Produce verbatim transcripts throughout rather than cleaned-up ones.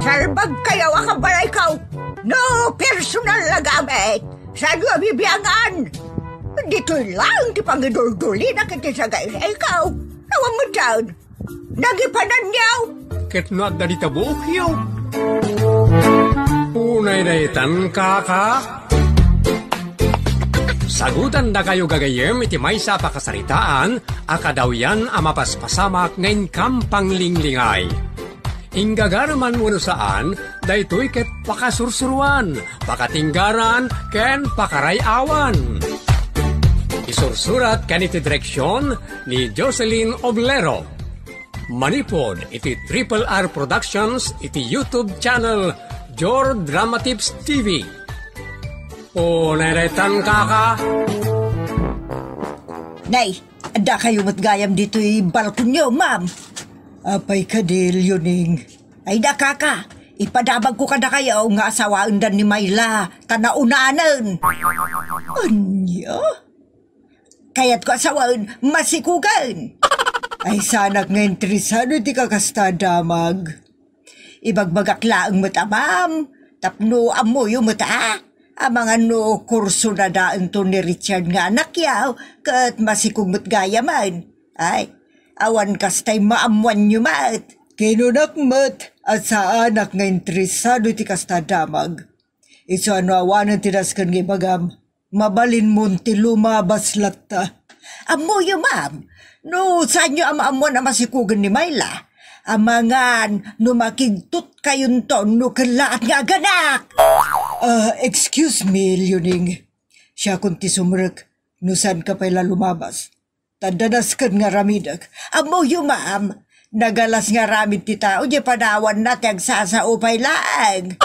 Salbagkayo a kabalayko. No personal a gamit, saanyo a bibiangan. Ditoy laeng ti pangiduldulina iti sagayrayko. Awan metten. Nagipananyo. Ket no adda dita buokyo. Unay daytan, kaka. Sagutandakayo gagayyem iti maysa a pakasaritaan a kadawyan a mapaspasamak nga inkam panglinglingay. Inggagareman wenno saan, daytoy ket pakasursuroan, pakatinggaran, ken pakaray-awan. Isursurat ken iti direksion ni Jocelyn Oblero. Manipud iti Triple R Productions iti YouTube channel Jor Dramatips T V. Unay daytan, kaka. Nay, adda kayo met gayam ditoy balkonyo, ma'am. Apay kadi, Leoning? Ay da, kaka, ipadamagko kadakayo nga asawaendan ni Myla, ta naunanen. Ania? Kayatko a sawen, masikugen. Ay, saanak nga interesado iti kakasta a damag. Ibagbagak laeng met a, ma'am, tapno ammoyo met a, amangan no kursunadaento ni Richard nga anakyo, ket masikog met gayamen. Ay, awan kastay maammoanyo met. Kinunak met a saanak nga interesado iti kasta a damag. Isu a no awanen ti nasken nga ibagam, mabalinmon ti lumabas latta. Ammoyo, ma'am, no saanyo a maammoan a masikugen ni Myla, amangan no makigtutkayonto no kellaat nga aganak. Ah, excuse me, Leoning. Siakon ti sumrek no saanka pay la lumabas. Ta adda nasken nga aramidek. Ammoyo, ma'am, nagalas nga aramid ti tao diay panawanna ti agsasao pay laeng.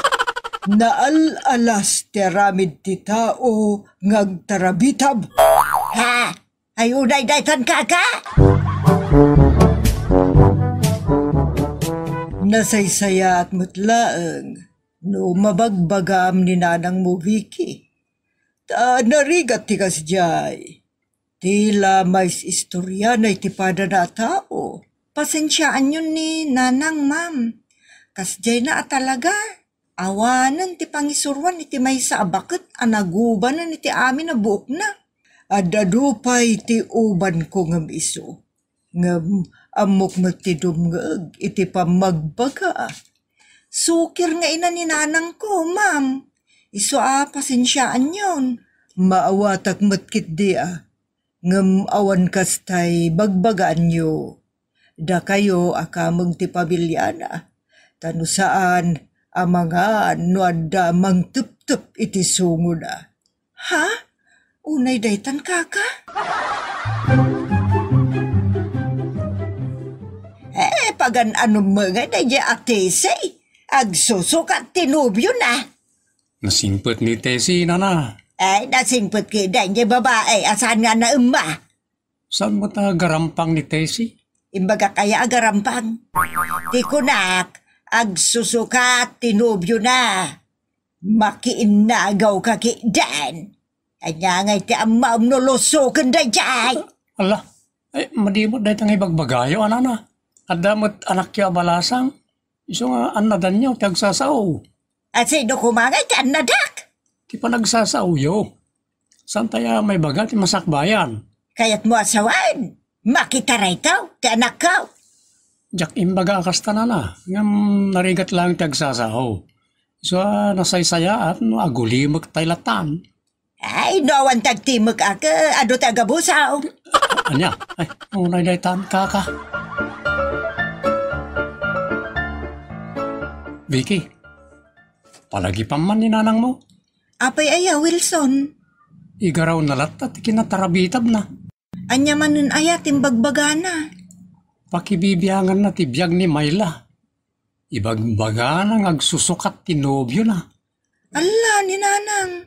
Naal-alas ti aramid ti tao nga agtarabitab. Ha? Ay, unay daytan, kaka? Nasaysayaat met laeng no mabagbagam ni nanangmo, Vicky. Ta narigat ti kasdiay. Ti la maistoriana iti padana a tao. Pasensiaanyon ni nanang, ma'am. Kasdiayna a talaga. Awanen ti pangisuroan iti maysa a baket a nagubanen iti amin a buokna. Ad-adu pay ti ubanko ngem isu. Ngem ammok met ti dumngeg iti pammagbaga. Sukir nga ina ni nanangko, ma'am. Isu a pasensiaanyon. Maawatak met ketdi a. Ngem awan kastay bagbagaanyo. Dakayo a kameng ti pamiliana. Ta no saan, amangan no adda mangteptep iti sungona. Ha? Unay daytan, kaka? Eh, pagan-anom nga daydiay a Tessie. Agsusukat ti nobiona. Nasingpet ni Tessie, nana. Ay, nasingpet ki daydiay babai a saan nga naemma. Saan met a garampang ni Tessie? Imbagak aya a garampang? Ti kunak, agsusukat ti nobiona. Makiinnagaw ka ketdin. Ania ngay ti ammaem no lusoken daydiay? Ala, ay, madi met dayta nga ibagbagayo, a nana. Adda met anakyo a balasang. Isu nga annadanyo ti agsasao. A sino koma ngay ti annadak? Ti panagsasaoyo. Saantay a maibaga ti masakbayan. Kayatmo a sawen, makita dayta ti anakko. Diak imbaga a kasta, nana, ngem narigat laeng ti agsasao. Isu a nasaysayaat no agulimek tay latan. Ay, no awan ti agtimek-ak, adu ti agabusaw. Ania? Ay, unay daytan, kaka. Vicky, palagipam man ni nanangmo. Apay aya, Wilson? Igaraw na latta ti kinatarabitabna. Ania manen aya ti imbagbagana? Pakibibianganna ti biag ni Myla. Ibagbagana nga agsusukat ti nobiona. Alla, ni nanang.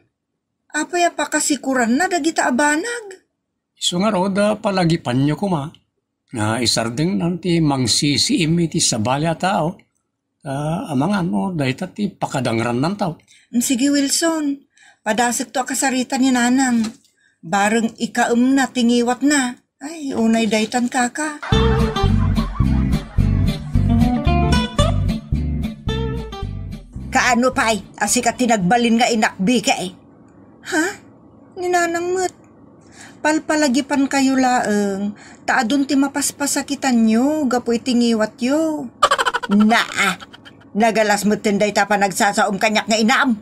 Apay a pakasikuranna dagita a banag? Isu ngarud a palagipanyo koma nga isardengnan ti mangsisiim iti sabali a tao. Ta amangan no dayta ti pakadangrannan tao. Sige, Wilson, padasekto a kasarita ni nanang. Bareng ikaemna ti ngiwatna. Ay, unay daytan, kaka. Ano pay, a sika ti nagbalin nga inak, Bikay? Ha? Ni Nanang met. Palpalagipankayo laeng, ta adun ti mapaspasakitanyo gapu iti ngiwatyo. Naa, nagalas metten dayta panagsasaom kaniak nga inam.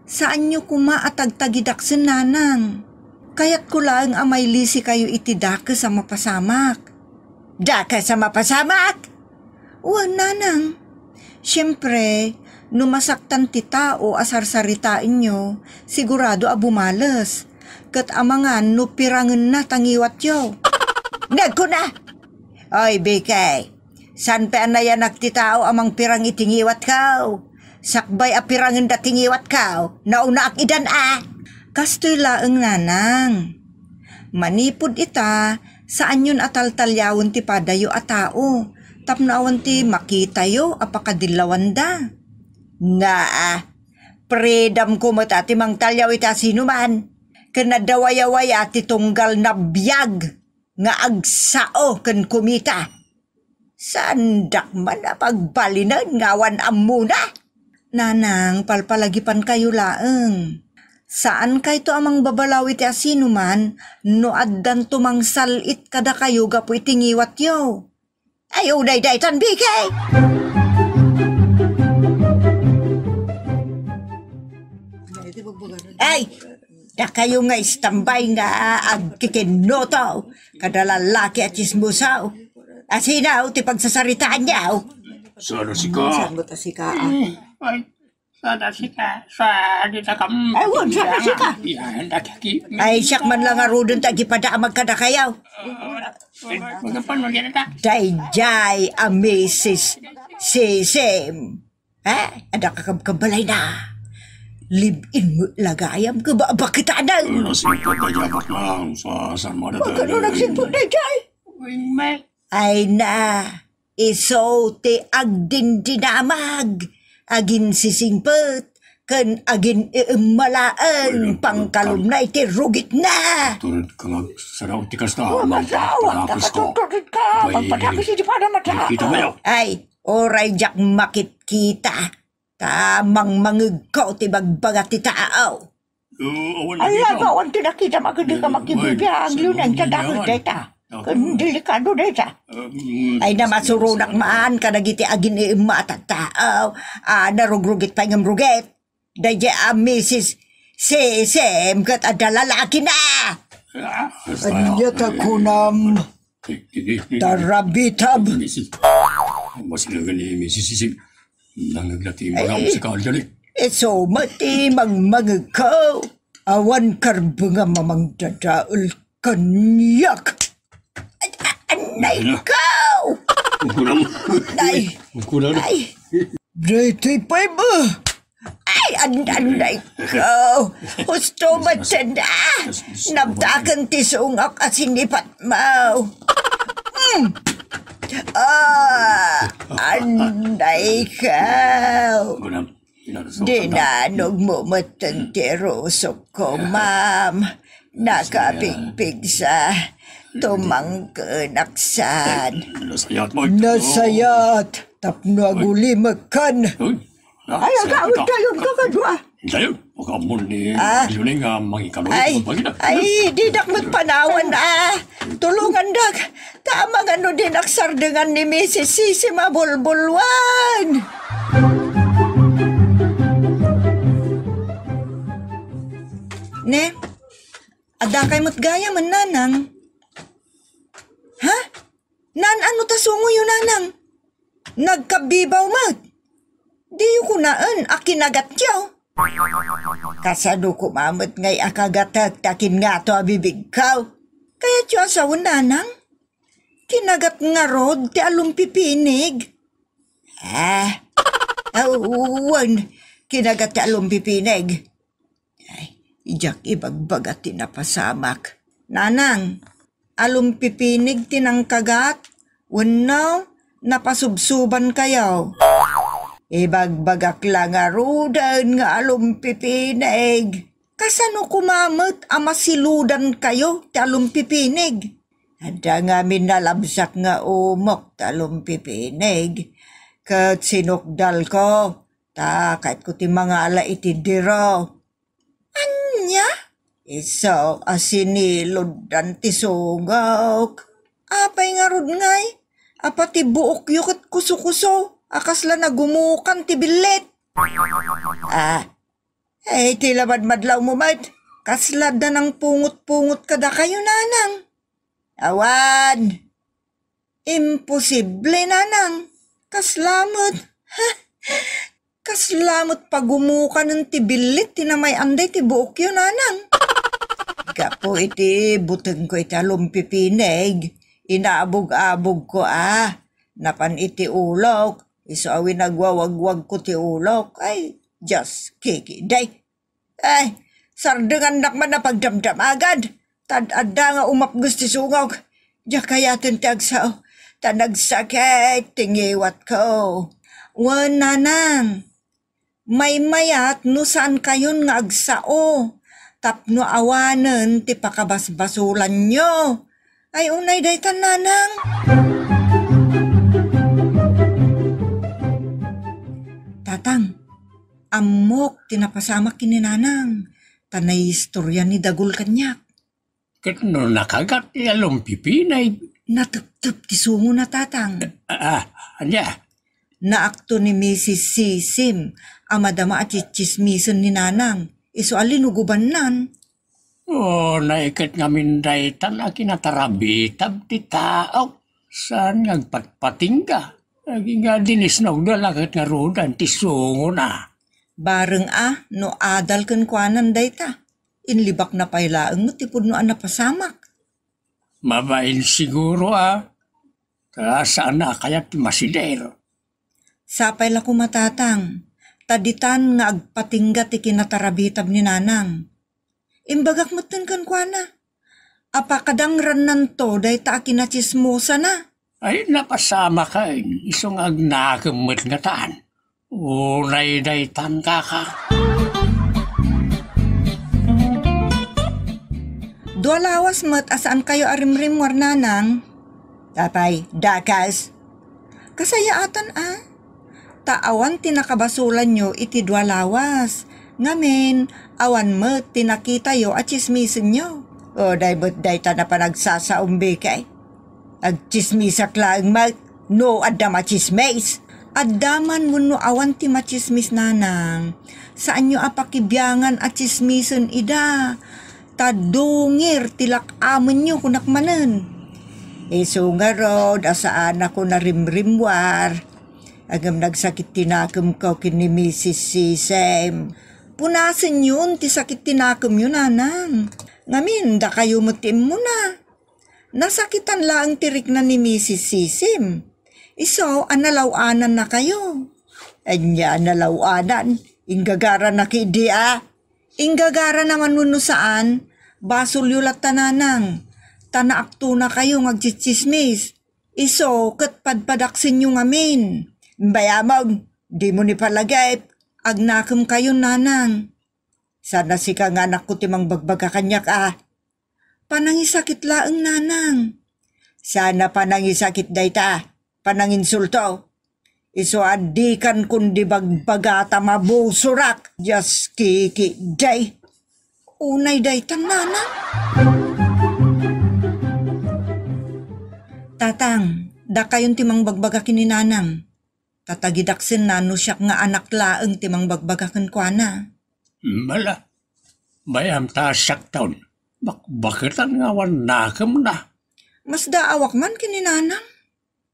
Saanyo koma a tagtagidaksen, Nanang. Kayatko laeng a mailisikayo iti dakes a mapasamak. Dakes a mapasamak? Wen, Nanang. Siempre, no masaktan ti tao a sarsaritaenyo, sigurado a bumales. Ket amangan no pirangenna ta ngiwatyo. Nagkuna! Oy, Bikay, saan pay a nayanak ti tao a mangpirang iti ngiwatko? Sakbay a pirangenda ti ngiwatko, naunaak idan a. Kastoy laeng, Nanang. Manipud ita, saanyon a taltaliawen ti padayo a tao, tapno awan ti makitayo a pakadillawanda. Naa, freedom ko met a ti mangtaliaw iti asinoman, ken adda wayawaya ti tunggal na biag nga agsao ken kumita. Saandak man a pagbalinen nga awan ammona. Nanang, palpalagipankayo laeng. Saankayto a mangbabalaw iti asinoman no addanto mangsal-it kadakayo gapu iti ngiwatyo. Ay, unay daytan, Bikay! Ay, dakayo nga istambay nga agkikinnuto kada lalaki a tsismoso. Asino ti pagsasaritaanyo? Saan a sika? Saan mo ta sika, ah? Ay, saan a sika? Sa, di ta kam-, Ay, wan, saan a sika? Yan, dagiti. Ay, siak man lang aruden ta agipadamag kadakayo. Ay, magapano yan ta? Dayjay a Misis Sisim. Ha? Adda kakabkabalayna. Live-in mo lagayam ka ba, bakitanan? Nasingpet dayjay a baklang sa San Maria. Magano nagsingpet dayjay? Uy, may. Ay na, isu ti agdindinamag, aginsisingpet, ken agin-iemmalaeng pangkalumna iti rugitna. Tured ka nga, saraw ti kasta, magpadakesko. Tured ka, magpadakes iti panamataaw. Ay, uray diak makitkita, ta mangmangegko ti bagbaga ti tao. Ay, awan ti nakitam a kadi ka makibibiang, Leonen, ta dakes dayta. Ken delikado dayta. Ay, namasuronak man kadagiti agin-iemma a tattao a narugrugit pay ngem rugit. Dayjay a Misis Sisim ket adda lalakina. Ania ta kunam? Tarabitab. Misis. Mas nga ni Misis Sisim. Nangegna ti imagam sa kaldali. Isu met ti mangmangegko. Awan karbengam a mangdadael kaniak. Ay, ay, anay ko! Ugkulam. Nay! Ugkulam. Nay! Daytoy pay ba? Ay, andanay ko! Husto met sanda! Nabtaken ti sungak a sinipat mo! Mm. Ah, anay ko! Ugkulam. Dinanog mo metten ti rusok ko, ma'am. Nakapigpigsa. Tumangkenak saan. Nasayat mo. Nasayat. Tapno agulimekan. Ay, agawid tayon kakadua. Dayon, makaamon ni Leonen nga mangikano. Ay, ay, didak met panawan, ah. Tulongandak. Ta amangan no dinak sardengan ni Misis Sisi mabulbulwan. Ne? Adda kay met gayam, Nanang? Ha? Naan-ano ta sungoyo, Nanang? Nagkabibaw met. Diyo kunaen a kinagatyo. Kasano koma met ngay a kagatek ta kingato a bibigko? Kayatyo a sawen, Nanang? Kinagat ngarud ti alumpipinig? Ah, awan. Kinagat ti alumpipinig. Ay, idiak ibagbaga ti napasamak. Nanang, alumpipinig ti nangkagat? Wenno, napasubsubankayo? Ibagbagak la ngaruden nga alumpipinig. Kasano koma met a masiludankayo ti alumpipinig? Adda ngamin nalabsak nga umok ti alumpipinig, ket sinukdalko. Ta kayatko ti mangala iti diro. Ania? Isu a siniluddan ti sungok. Apay ngarud ngay? Apa ti buokyo ket kusukuso a kasla nagumukan ti billit? Ah, eh, ti lamadmadlawmo met, kasla adda nangpungot-pungot kadakayo, nanang? Awan. Imposible, nanang. Kasla met. Kasla met pagumukanen ti billit ti namay-anday ti buokyo, nanang. Gapu iti butengko iti alumpipinig, inabog-abogko a napan iti ulok, isu a winagwawagwagko ti ulok. Ay, Dios, kikidey. Ay, sardengannak man a pagdamdamagad. Tad-adda nga umapges ti sungok. Diak kayaten ti agsao. Ta nagsakit ti ngiwatko. Wen, nanang. Maymayat no saankayon nga agsao. Tapno awanen ti pakabasbasulanyo. Ay, unay daytan, nanang. Tatang, ammok ti napasamak ken ni nanang, ta naistoria ni Dagul kaniak. Ket no nakagat ti alumpipinig? Nateptep ti sungona, tatang. Ah, ania? Naakto ni Misis Sisim a madama a tsitsismisen ni nanang, isu a linugubannan. O, naiket ngamin daytan a kinatarabitab ti tao. Saan nga agpatpatingga? Agingga dinisnogda la ket ngaruden ti sungona. Bareng a no adal kenkuanan dayta. Inlibakna pay laeng met ti pudno a napasamak. Mabain siguro a, ta saan a kayat ti masider. Sapay la koma, tatang, ta ditan nga agpatingga ti kinatarabitab ni nanang. Imbagak metten kenkuana, apa kadangrannanto dayta a kinatsismosana? Ay, napasamaken, isu nga agnakem met ngatan. Unay daytan, kaka. Dua lawas met a saankayo a rimrimmuar, nanang. Apay, dakas? Kasayaatan a. Ta awan ti nakabasulanyo iti dua lawas. Ngamin, awan met ti nakitayo a tsismisenyo. O, dayta met dayta a panagsasaombikay. Agtsismisak laeng met no adda matsismis. Adda man wenno awan ti matsismis, nanang. Saanyo a pakibiangan a tsismisen ida. Ta dungir ti lak-amenyo, kunak manen. Isu ngarud a saanakon a rimrimmuar. Ngem nagsakit ti nakemko ken ni Misis Sisem. Punasenyon ti sakit ti nakemyo, nanang. Ngamin, dakayo met ti immuna. Nasakitan laeng ti rikna ni Misis Sisim. Isu a nalaw-anannakayo. Ania a nalaw-anan? Inggagaranak idi a. Inggagara naman wenno saan, basolyo latta, nanang. Ta naaktonakayo nga agtsitsismis. Isu ket padpadaksenyo ngamin. Bayamon, dimo ni palagip. Agnakemkayon, nanang. Sana sika nga anakko ti mangbagbaga kaniak a. Panangisakit laeng, nanang. Sana panangisakit dayta, pananginsulto. Isu a dikan kundi bagbaga ta mabusorak. Dios, kiki, day. Unay daytan, nanang. Tatang, dakayon ti mangbagbaga ken ni nanang. Tatagidaksenna no siak nga anak laeng ti mangbagbaga kenkuana. Mala, mayam ta siakton. Bakbaketan nga awan nakemna. Masdaawak man ken ni nanang.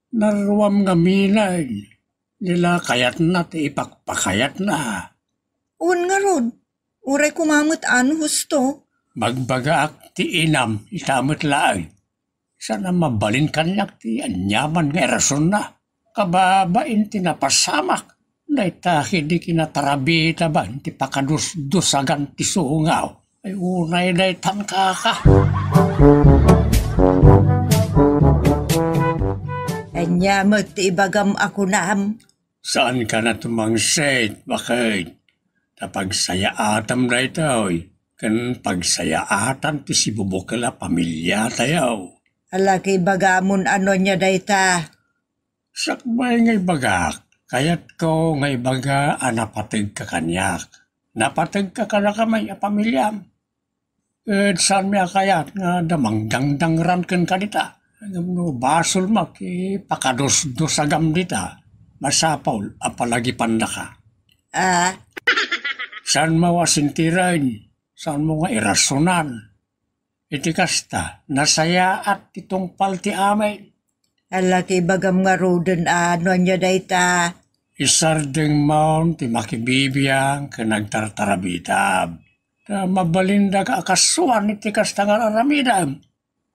Naruam ngamin, ni la kayatna ti ipakpakayatna. Wen ngarud, uray koma met a no husto. Bagbagaak ti inam ita met laeng. Sana mabalin kaniak ti aniaman nga irasonna. Kababain ti napasamak. Dayta ket di kinatarabitaban ti pakadusdusagan ti sungaw. Ay, unay daytan, kaka. Ania met ti ibagam a kunam? Saanka a tumangsit, baket. Ta pagsayaatam daytoy, ken pagsayaatan ti sibubukel a pamiliatayo. Ala, ibagamon a no ania dayta. Sakbay nga ibagak, Kayatko nga ibaga a napategka kaniak. Napategka kadakami a pamiliam. Ket saanmi a kayat nga adda mangdangdangranken kadita. Ngem no basolmo ti pakadusdusagam dita, masapul a palagipannaka. Ah? Saanmo a sintiren, saanmo nga irasonan. Iti kasta, nasayaat ti tungpal ti amin. Ala ti ibagam ngaruden a no ania dayta. Isardengmon ti makibibiang ken agtartarabitab. Ta mabalindak a kasuan iti kasta nga aramidem.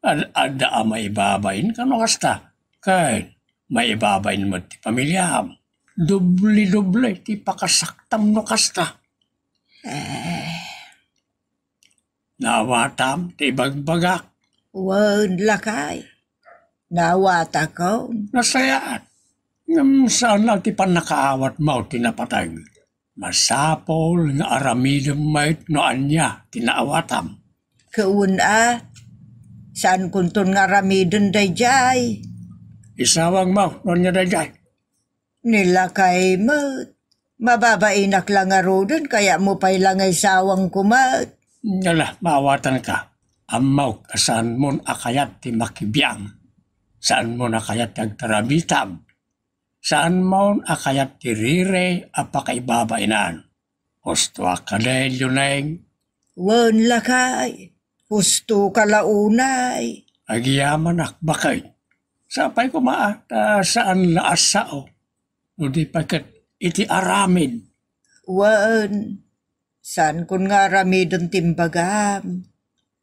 Ad-, adda a maibabain kano kasta. Ken maibabain met ti pamiliam. Doble-doble ti pakasaktam no kasta. Eh. Naawatam ti ibagbagak. Wen, lakay. Naawatakon. Nasayaat. Ngem saan la ti pannakaawatmo ti napateg. Masapul nga aramidem met no ania ti naawatam. Ket wen a, saankonton nga aramiden daydiay. Isawangmo no ania daydiay. Ni lakay met. Mababainak la ngaruden, kayatmo pay la nga isawangko met. Ala, maawatanka. Ammok a saanmon a kayat ti makibiang. Saanmon a kayat ti agtarabitab. Saanmon a kayat ti rire a pakaibabainan. Hustoak kadi, Luneng? Wen, lakay. Hustoka la unay. Agyamanak, baket. Sapay koma, ta saan la a sao. No di pay ket iti aramid. Wen, saankon nga aramiden ti imbagam.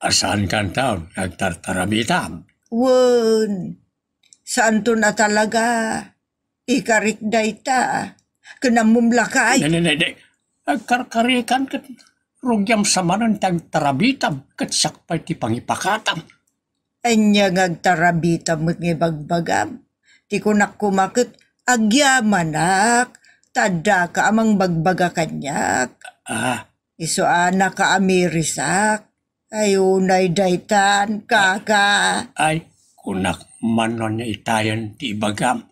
A saankanton nga agtartarabitab? Wen, saanton a talaga. Ikarik dayta. Ken ammom lakay. Ne, ne, ne, ne. Agkarkarikan ket rugiam sa manen ti agtarabitab ket siak pay ti pangipakatam. Ania nga agtarabitab met nga ibagbagam? Ti kunak koma ket agyamanak, ta addaka a mangbagbaga kaniak. Ah. Isu a nakaamirisak. Ay, unay daytan, kaka. Ay, kunak man no ania itayen ti ibagam.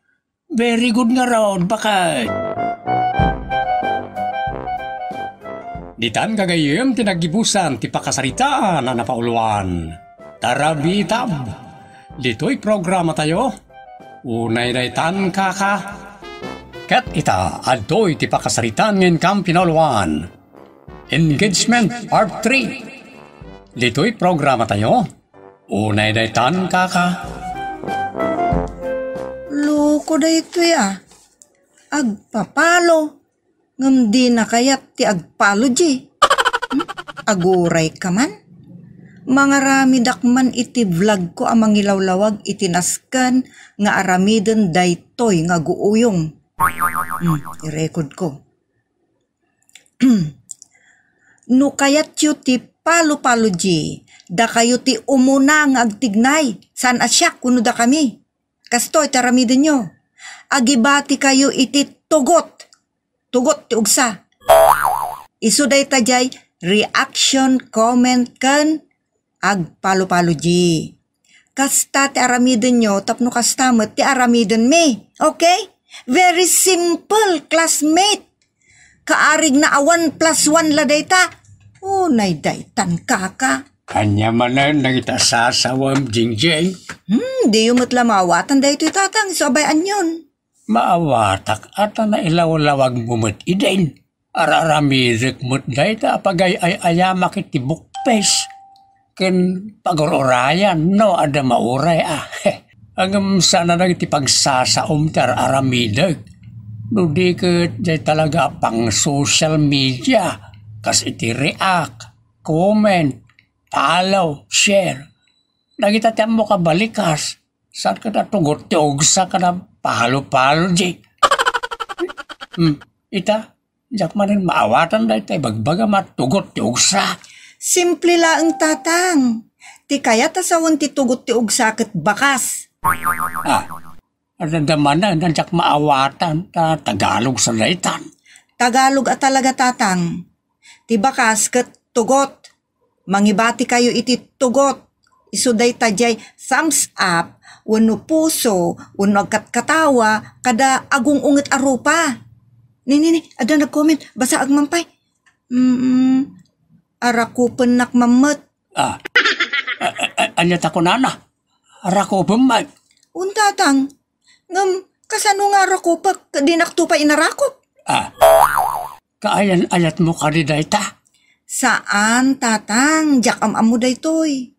Very good ngarud, baket. Ditan gagayyem ti naggibusan ti pakasaritaan a napauluan. Tarabitab. Ditoy programa tayo. Unay daytan, kaka. Ket ita, adtoy ti pakasaritaan nga inkam pinauluan. Engagement Part three. Ditoy programa tayo. Unay daytan, kaka. Loko daytoy a. Agpapalo. Ngem dina kayat ti agpalo di. Hmm? Aguray ka man. Mangaramidak man iti vlog ko a mangilawlawag iti nasken nga aramiden daytoy nga guuyong. Hmm, i-record ko. No kayatyo ti palo-palo di, dakayo ti umuna nga agtignay, saan a siak wenno dakami. Kastoy ti aramidenyo. Agibati kayo iti tugot. Tugot ti ugsa. Isu dayta jay reaction, comment, ken agpalo-palo di. Kasta ti aramidenyo tapno kasta met ti aramidenmi. Okay? Very simple, classmate. Kaarigna a one plus one la dayta. Unay daytan, kaka. Ania manen dagita sasawem, Jingjing? Hmm, diyo met la maawatan daytoy, tatang, isu a bay-anyon. Maawatak a ta nailawlawagmo met idin. Ar-aramidek met dayta a pagay-ay-ayamak iti bukpes ken pagur-urayan no adda mauray a. Ngem saan a dagiti pagsasaom ti ar-aramidek. No di ket jay talaga a pang-social media, kas iti react, comment, follow, share. Dagita ti ammok a balikas, saan ket a tugot ti ugsa ken a palo-palo di. Hmm, ita, diak manen maawatan dayta ibagbagam a tugot ti ugsa. Simple laeng, tatang. Ti kayat a sawen ti tugot ti ugsa ket bakas. Ah, adda manen a diak maawatan ta Tagalog sa daytan. Tagalog a talaga, tatang. Ti bakas ket tugot. Mangibati kayo iti tugot. Isu dayta jay thumbs up wenno puso, wenno agkatkatawa, kada agung-unget a rupa. Ni, ni, ni, adda nag-comment, basaek man pay. Mm, arakupennak man met. Ah, a-, a-, a-, ania ta kunana? Arakupen met. Un, Tatang, ngem kasano nga arakupek ket dinakto pay inarakop? Ah, kaayan-ayatmo kadi dayta? Saan, Tatang, diak am-ammo daytoy.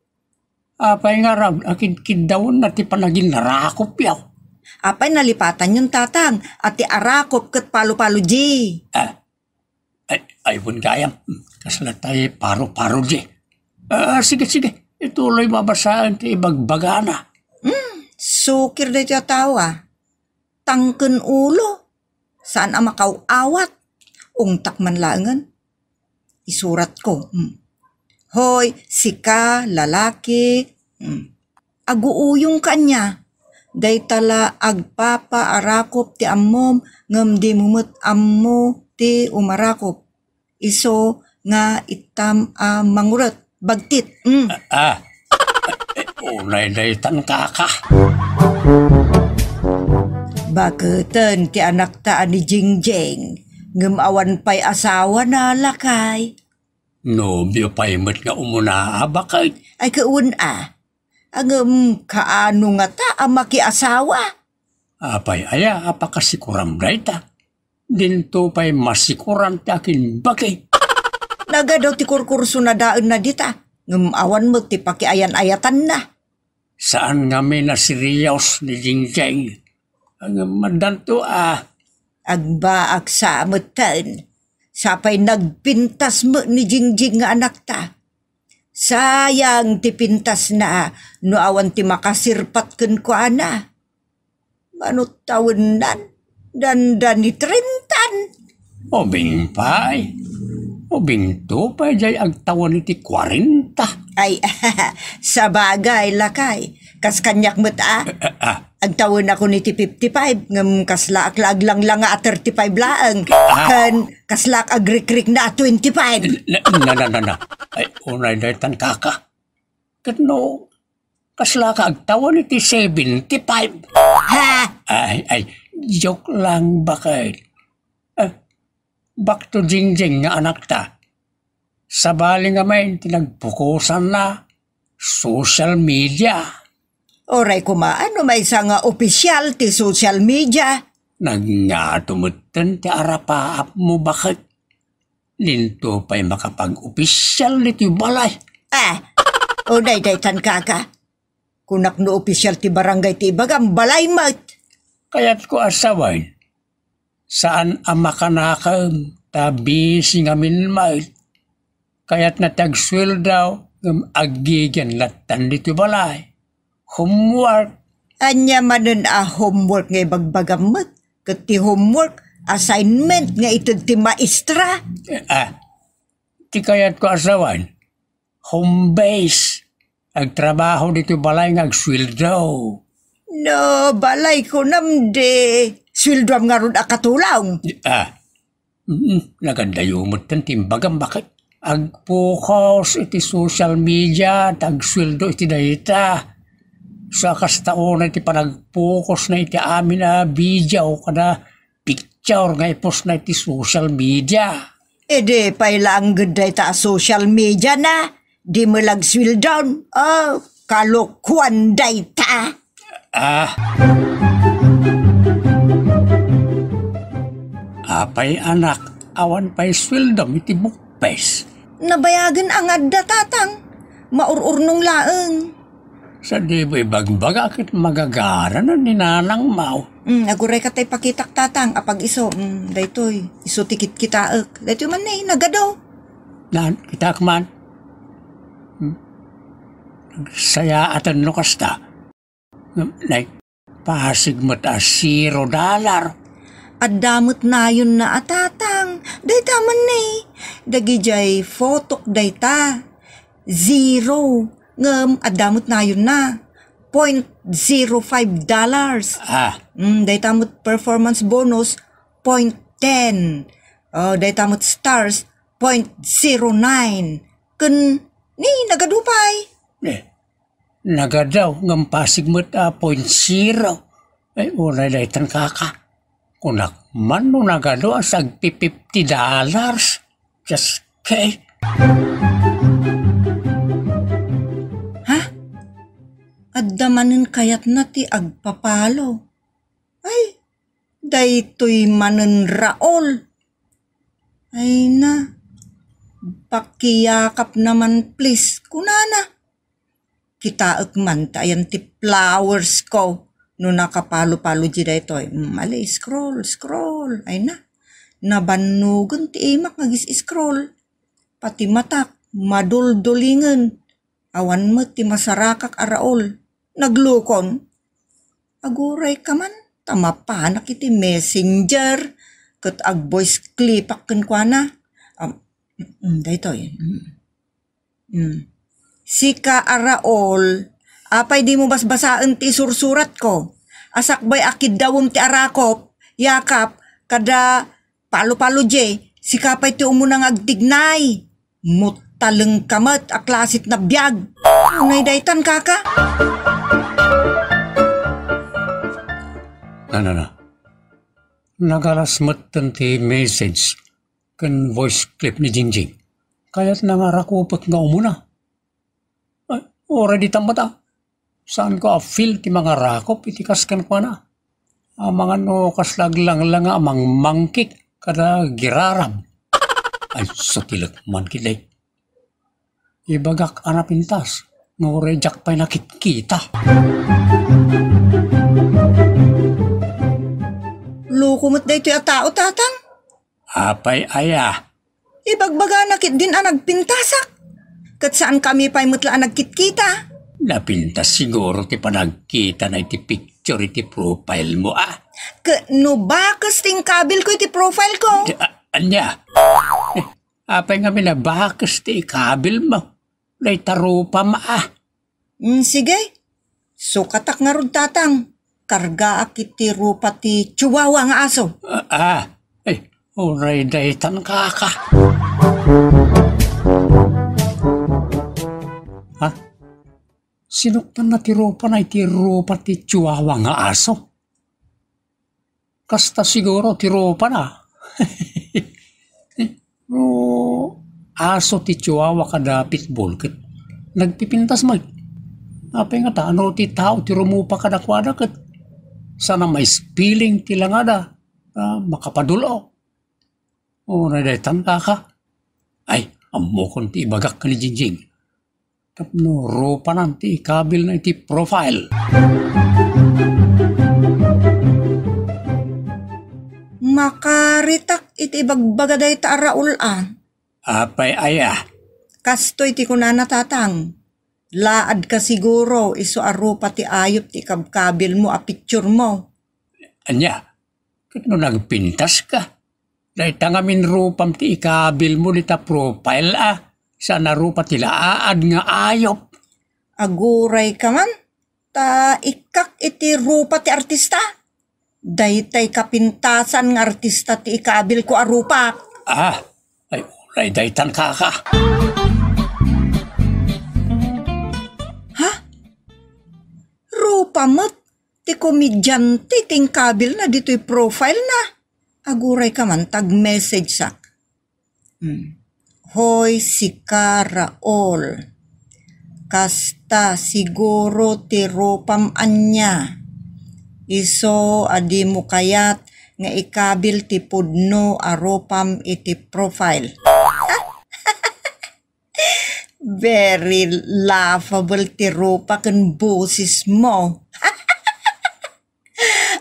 Apay ngarud a kidkiddawenna ti panaginnarakopyo? Apay nalipatanyon, Tatang, a ti arakop ket palo-palo di? Ah, ay, ay, wen gayam. Kasla tay paro-paro di. Ah, sige, sige. Ituloy mo a basaen ti ibagbagana. Hmm, sukir daytoy a tao, a. Tangken ulo. Saan a makaw-awat. Ungtak man laengen. Isuratko. Hmm. Hoy, sika, lalaki. Hmm. Aguuyongka ania? Dayta la agpapaarakop ti ammom, ngem dimo met ammo ti umarakop. Isu nga ittam a manguret. Bagtit. Mm. Ah, ah. Eh, unay daytan, kaka. Baketen ti anakta a ni Jingjing, ngem awan pay asawana, lakay. Nobio pay met nga umuna a baket. Ay, kaun a. Ngem kaano ngata a makiasawa? Apay aya a pakasikuram dayta? Dinto pay masikuran ti akinbaki. Nagadu ti kurkursona daenna dita, ngem awan met ti pakiayan-ayatanna. Saan ngamin a serious ni Jingjing. Ngem addanto a. Agbaak sa metten. Sapay nagpintas met ni Jingjing nga anakta. Sayang ti pintasna no awan ti makasirpat kenkuana. Mano tawennan, dandani trenta. Ubing pay. Ubing to pay jay agtawen iti kuarenta. Ay, sabagay, lakay. Kas kaniak met a. Ah, ah. Agtawenakon iti fifty-five, ngem kaslaak la aglanglang a thirty-five laeng. Ah. Ken kaslaak agrikrikna a twenty-five. Na, na, na, na, na. Ay, unay daytan, kaka. Ket no, kaslaak agtawen iti seventy-five. Ha? Ay, ay, joke lang, baket. Eh, back to Jingjing nga anakta. Sabali ngamin ti nagpukosanna, social media. Uray koma, no maysa nga opisyal ti social media. Nagngato metten ti arapaapmo, baket. Dinto pay makapag-opisyal ditoy balay. Ah, o dayditan, kaka. Kunak no opisyal ti barangay ti ibagam, balay met. Kayatko a sawen, saan a makanakem ta busy ngamin met. Kayatna ti agsueldo ngem aggigyan lattan ditoy balay. Homework. Ania manen a homework nga ibagbagam met? Ket ti homework, assignment nga ited ti maestra. Ah, ti kayatko a sawen, home base. Agtrabaho ditoy balay nga agsueldo. No, balay kunam di. Sueldoam ngarud a katulong. Ah, mm, nagadayo metten ti imbagam, baket. Agpokus iti social media, ta agsueldo iti dayta. Sa kasta unay ti panagpokusna iti amin a video kada picture nga ipostna iti social media. Idi pay la angged dayta a social media na, di melag sueldon. Oh, kalokuan dayta. Ah. Apay, anak, awan pay sueldom iti bukpes? Nabayagen a nga adda, tatang. Maur-urnong laeng. Sa di mo ibagbaga ket magagaranan ni nanang Mau. Mm, aguray ka tay pakitak, tatang, apag-iso. Mm, daytoy, isu ti kitkitaek. Daytoy man ni, nagadu. Nan, kitaek man. Hmm? Sayaatan no kasta. Nay, pasig met a zero dollar. Adda met nayonna a, tatang. Dayta man ni. Dagijay fotok dayta. Zero. Ngem adda met nayonna. Point zero five dollars. Ah. Mm, dayta met performance bonus, point ten. Oh, dayta met stars, point zero nine. Ken ni, nagadu pay. Eh. Nagadu, ngem pasig met a point zero. Ay, unay daytan, kaka. Kunak man no nagadu a sagpi fifty dollars. Just kay. Ha? Adda manen kayatna ti agpapalo. Ay, daytoy manen Raul. Ay na, pakiyakapna man, please, kunana. Kitaek man ta ayan ti flowers ko no nakapalo-palo di daytoy. Mm, ali, scroll, scroll. Ay na, nabannogen ti imak nga agis-scroll. Pati matak, maduldulingen. Awan met ti masarakak a Raul. Naglukon. Aguray ka man, ta mapanak iti messenger, ket ag-voice clipak kenkuana. Am, mm, daytoy. Mm. Mm. Sika a Raul, apay dimo basbasaen ti isursuratko? A sakbay a kiddawem ti arakop, yakap, kada palo-palo je, sika pay ti umuna nga agtignay. Muttalengka met a klasit na biag. Unay daytan, kaka? Na, na, na. Nagalas metten ti message ken voice clip ni Jingjing. Kayatna nga arakopek nga umuna. Ay, uray ditan met a. Saanko a feel ti mangarakop iti kas kenkuana. Amangan no kasla aglanglanga a mangmangkik kada giraram. Ay, sutilek man ketdi. Ibagak a napintas, nga uray diak pay nakitkita. Loko met daytoy a tao, tatang. Apay aya? Ibagbagana ketdin a nagpintasak. Ket saankami pay met la a nagkitkita. Napintas siguro ti panagkitana iti picture iti profile mo, a? Ket no bakes ti inkabilko iti profile ko? Di, a, ania? Eh, apay ngamin a bakes ti ikabil mo? Dayta rupam, a? Mm, sige. Sukatak ngarud, tatang. Kargaak iti rupa ti chihuahua nga aso. Ah, ah. Ay, uray daytan, kaka. Ha? Sinuktanna ti rupana iti rupa ti chihuahua nga aso? Kasta siguro ti rupana. No aso ti chihuahua kada pitbull ket nagpipintas met. Apay ngata no ti tao ti rumupa kadakuada ket saan a ma-spelling ti langada a makapadul-o? Uray daytan, kaka. Ay, ammokon ti ibagak ken ni Jingjing. Tapno rupanan ti ikabilna iti profile. Makaritak iti ibagbaga dayta a Raul, a. Apay aya? Kastoy ti kunana, tatang. Laadka siguro isu a rupa ti ayup ti ikabkabilmo a picturemo. Ania? Ket no nagpintaska? Dayta ngamin rupam ti ikabilmo dita profile, a, saan a rupa ti laad nga ayup. Aguray ka man, ta ikkak iti rupa ti artista. Daytay kapintasan nga artista ti ikabilko a rupa. Ah, ay, uray daytan, kaka. Ha? Rupa met ti komedyante ti inkabilna ditoy profile na. Aguray ka man, tag-message sak. Hmm. Hoy, sika, Raul. Kasta siguro ti rupam ania. Isu a dimo kayat nga ikabil ti pudno a rupam iti profile. Very laughable ti rupa ken bosesmo.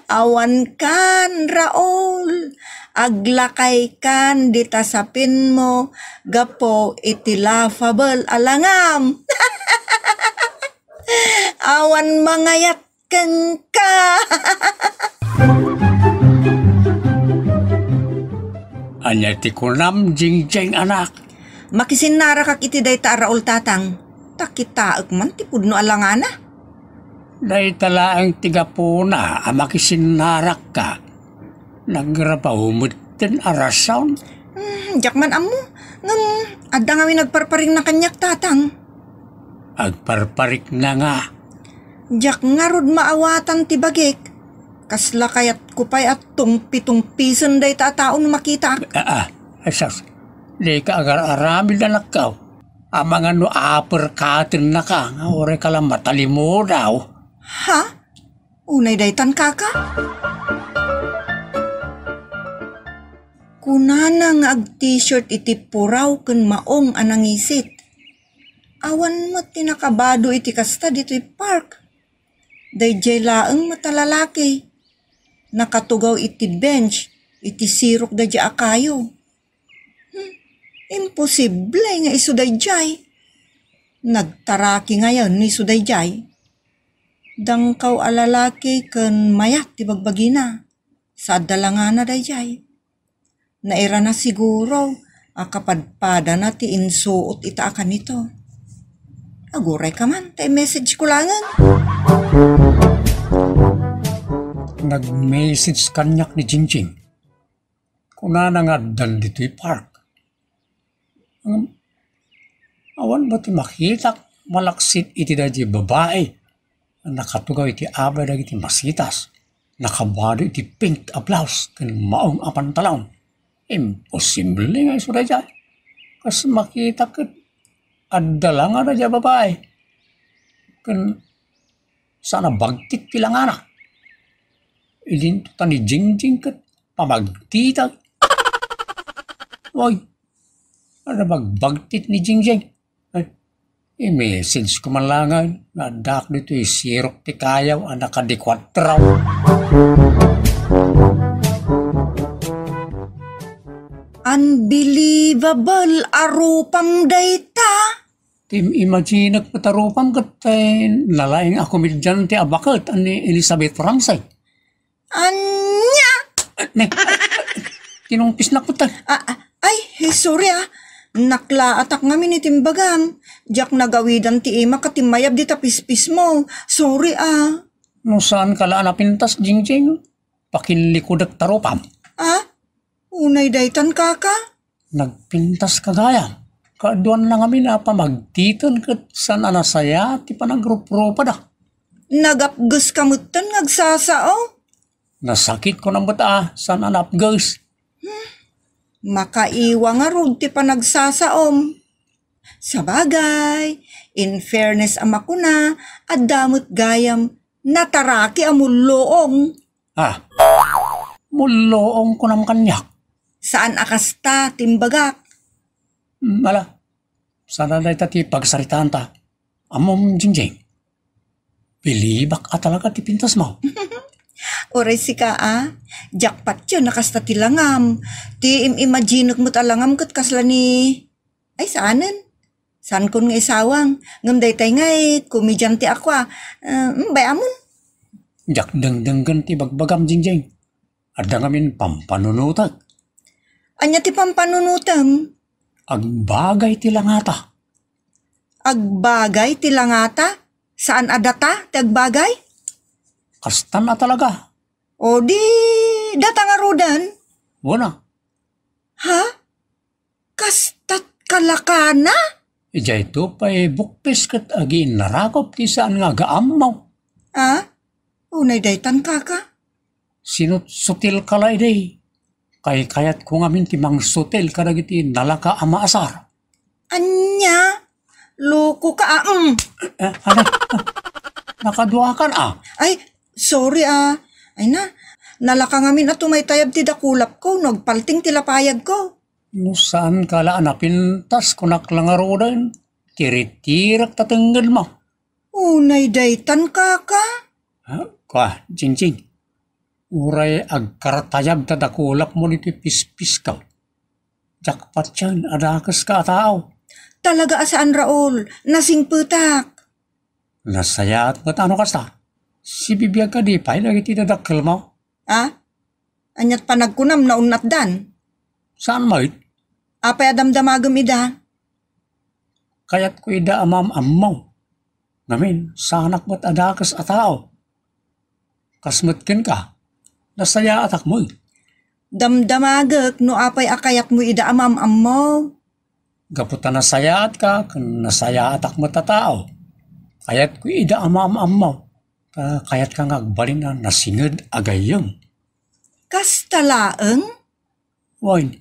Awankan, Raul. Aglakaykan dita sapinmo gapu iti laughable a langam. Awan mangayat kenka. Ania ti kunam, Jingjing, anak? Makisinnarakak iti dayta a Raul, tatang. Ta kitaek man ti pudno a langana. Dayta laeng ti gapuna a makisinnarakka. Nagrabaw metten a rason. Hmm, diak man ammo. Ngem adda ngamin nagparparingna kaniak, tatang. Agparparikna nga. Diak ngarud maawatan ti bagik. Kasla kayatko pay a tungpi-tungpisen dayta a tao no makitaak. Ah, ah, ay sus, dika agar-aramid a nakkaw. Amangan no aperkatennaka nga uray ka la matalimudaw. Ha? Unay daytan, kaka? Kunana nga ag-t-shirt iti puraw ken maong a nangisit. Awan met ti nakabado iti kasta ditoy park. Daydiay laeng met a lalaki. Nakatugaw iti bench, iti sirok daydiay a kayo. Hmm, imposible nga isu daydiay. Nagtaraki ngayon ni isu daydiay. Dangkaw a lalaki ken mayat ti bagbagina. Sa adda langana daydiay. Nairana siguro a kapadpadana ti insuot ita a kanito. Aguray ka man, ta i-message ko langen. Nag-message kaniak ni Jingjing. Kunana nga addan ditoy park. Ngem, awan ba ti makitak malaksid iti daydiay babai a nakatugaw iti abay dagiti masitas, nakabado iti pink a blouse ken maong a pantalon? Imposible nga isu daydiay. Kas makitak ket adda la nga daydiay babai. Ken saan a bagtit ti langana. Idinto ta ni Jingjing ket pamagtita. Oy, ano bagbagtit ni Jingjing? Ay, i-message ko man langen nga addak ditoy sirok ti kayaw a nakadikuatro. Unbelievable a rupam dayta. Ti imaginek met a rupam ket, eh, nalaing a komedyante a baket a ni Elizabeth Ramsey. Ania? Eh, ne, tinungpisnak met, eh. Ah, ah, ay, eh, sorry, ah. Naklaatak ngamin iti imbagam. Diak nagawidan ti imak a timmayab dita pispismo. Sorry, ah. No saan ka la a napintas, Jingjing, pakinlikudek ta rupam. Ah? Unay daytan, kaka? Nagpintas ka gayam. Kaaduan na ngamin a pamagtiten ket saan a nasayaat ti panagruprupada. Nagapges ka metten nga agsasao? Nasakit ko na met a saan a napges. Makaiwa ngarud ti panagsasaom. Sabagay, in fairness a makuna, adda met gayam nataraki a mulloong. Ah, mulloong kunam kaniak. Saan a kasta ti imbagak? Hmm, ala, saan a dayta ti pagsaritaanta. Ammom, Jingjing, bilibak a talaga ti pintasmo. Uray sika a, jackpot yun, nakasta ti langam. Ti im-imaginek met a langam ket kasla ni, ay, saanen. Saankon nga isawang. Ngem daytay ngay, komedyante a kua. Eh, mm, bay-amon. Diak dengdenggen ti bagbagam, Jingjing. Adda ngamin pampanunotek. Ania ti pampanunotem? Agbagay ti langata. Agbagay ti langata? Saan a data ti agbagay? Kastan a talaga. O di, data ngaruden? Wen a. Ha? Kastat kalakana? Idiay to pay bukpis ket agiinnarakop ti saan nga agaammo. Ah? Unay daytan, kaka? Sinutsutil ka la idi. Kaykayatko ngamin ti mangsutil kadagiti nalaka a maasar. Ania? Loko ka, ah, mm. Eh, ano? Nakaduakan, ah. Ay, sorry, ah. Ay na, nalaka ngamin a tumaytayab ti dakulapko no agpalting ti lapayagko. No saan ka la a napintas, kunak la ngaruden, tiritirak ta tengngedmo. Unay daytan, kaka? Ha? Kua, Jingjing. Uray agkartayab ta dakulapmo ditoy pispisko. Jackpot yan, a dakes ka a tao. Talaga a saan, Raul. Nasingpetak. Nasayaat met a no kasta. Sibibiag kadi pay dagiti dadakkelmo. Ah? Aniat panagkunam, naunnatdan? Saan met? Apay a damdamagem ida? Kayatko ida a maam-ammo. Ngamin, saanak met a dakes a tao. Kas met kenka, nasayaatak met. Damdamagek no apay a kayatmo ida a maam-ammo. Gapu ta nasayaatka ken nasayaatak met a tao. Kayatko ida a maam-ammo. Ta kayatka nga agbalin a nasinged a gayyem. Kasta laeng? Wen,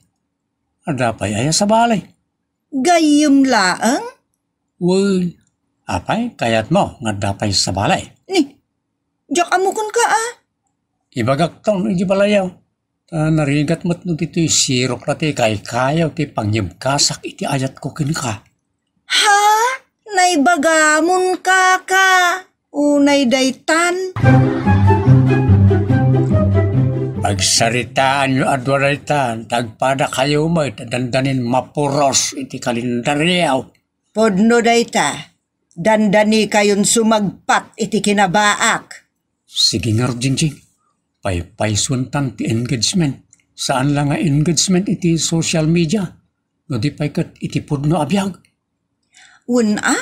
adda pay aya sabali? Gayyem laeng? Wen, apay, kayatmo nga adda pay sabali? Ni, diak ammo kenka a. Ibagakton iti balayaw. Ta narigat met no ditoy sirok la ti kaykayaw ti pangyebkasak iti ayatko kenka. Ha? Naibagamon, kaka? Unay daytan? Pagsaritaanyo a dua daytan, ta agpadakayo met a dandanin mapuros iti kalendaryo. Pudno dayta, dandanikayon sumagpat iti kinabaak. Sige ngarud, Jingjing. Paypaysuentan ti engagement. Saan la nga engagement iti social media, no di pay ket iti pudno a biag. Wen a,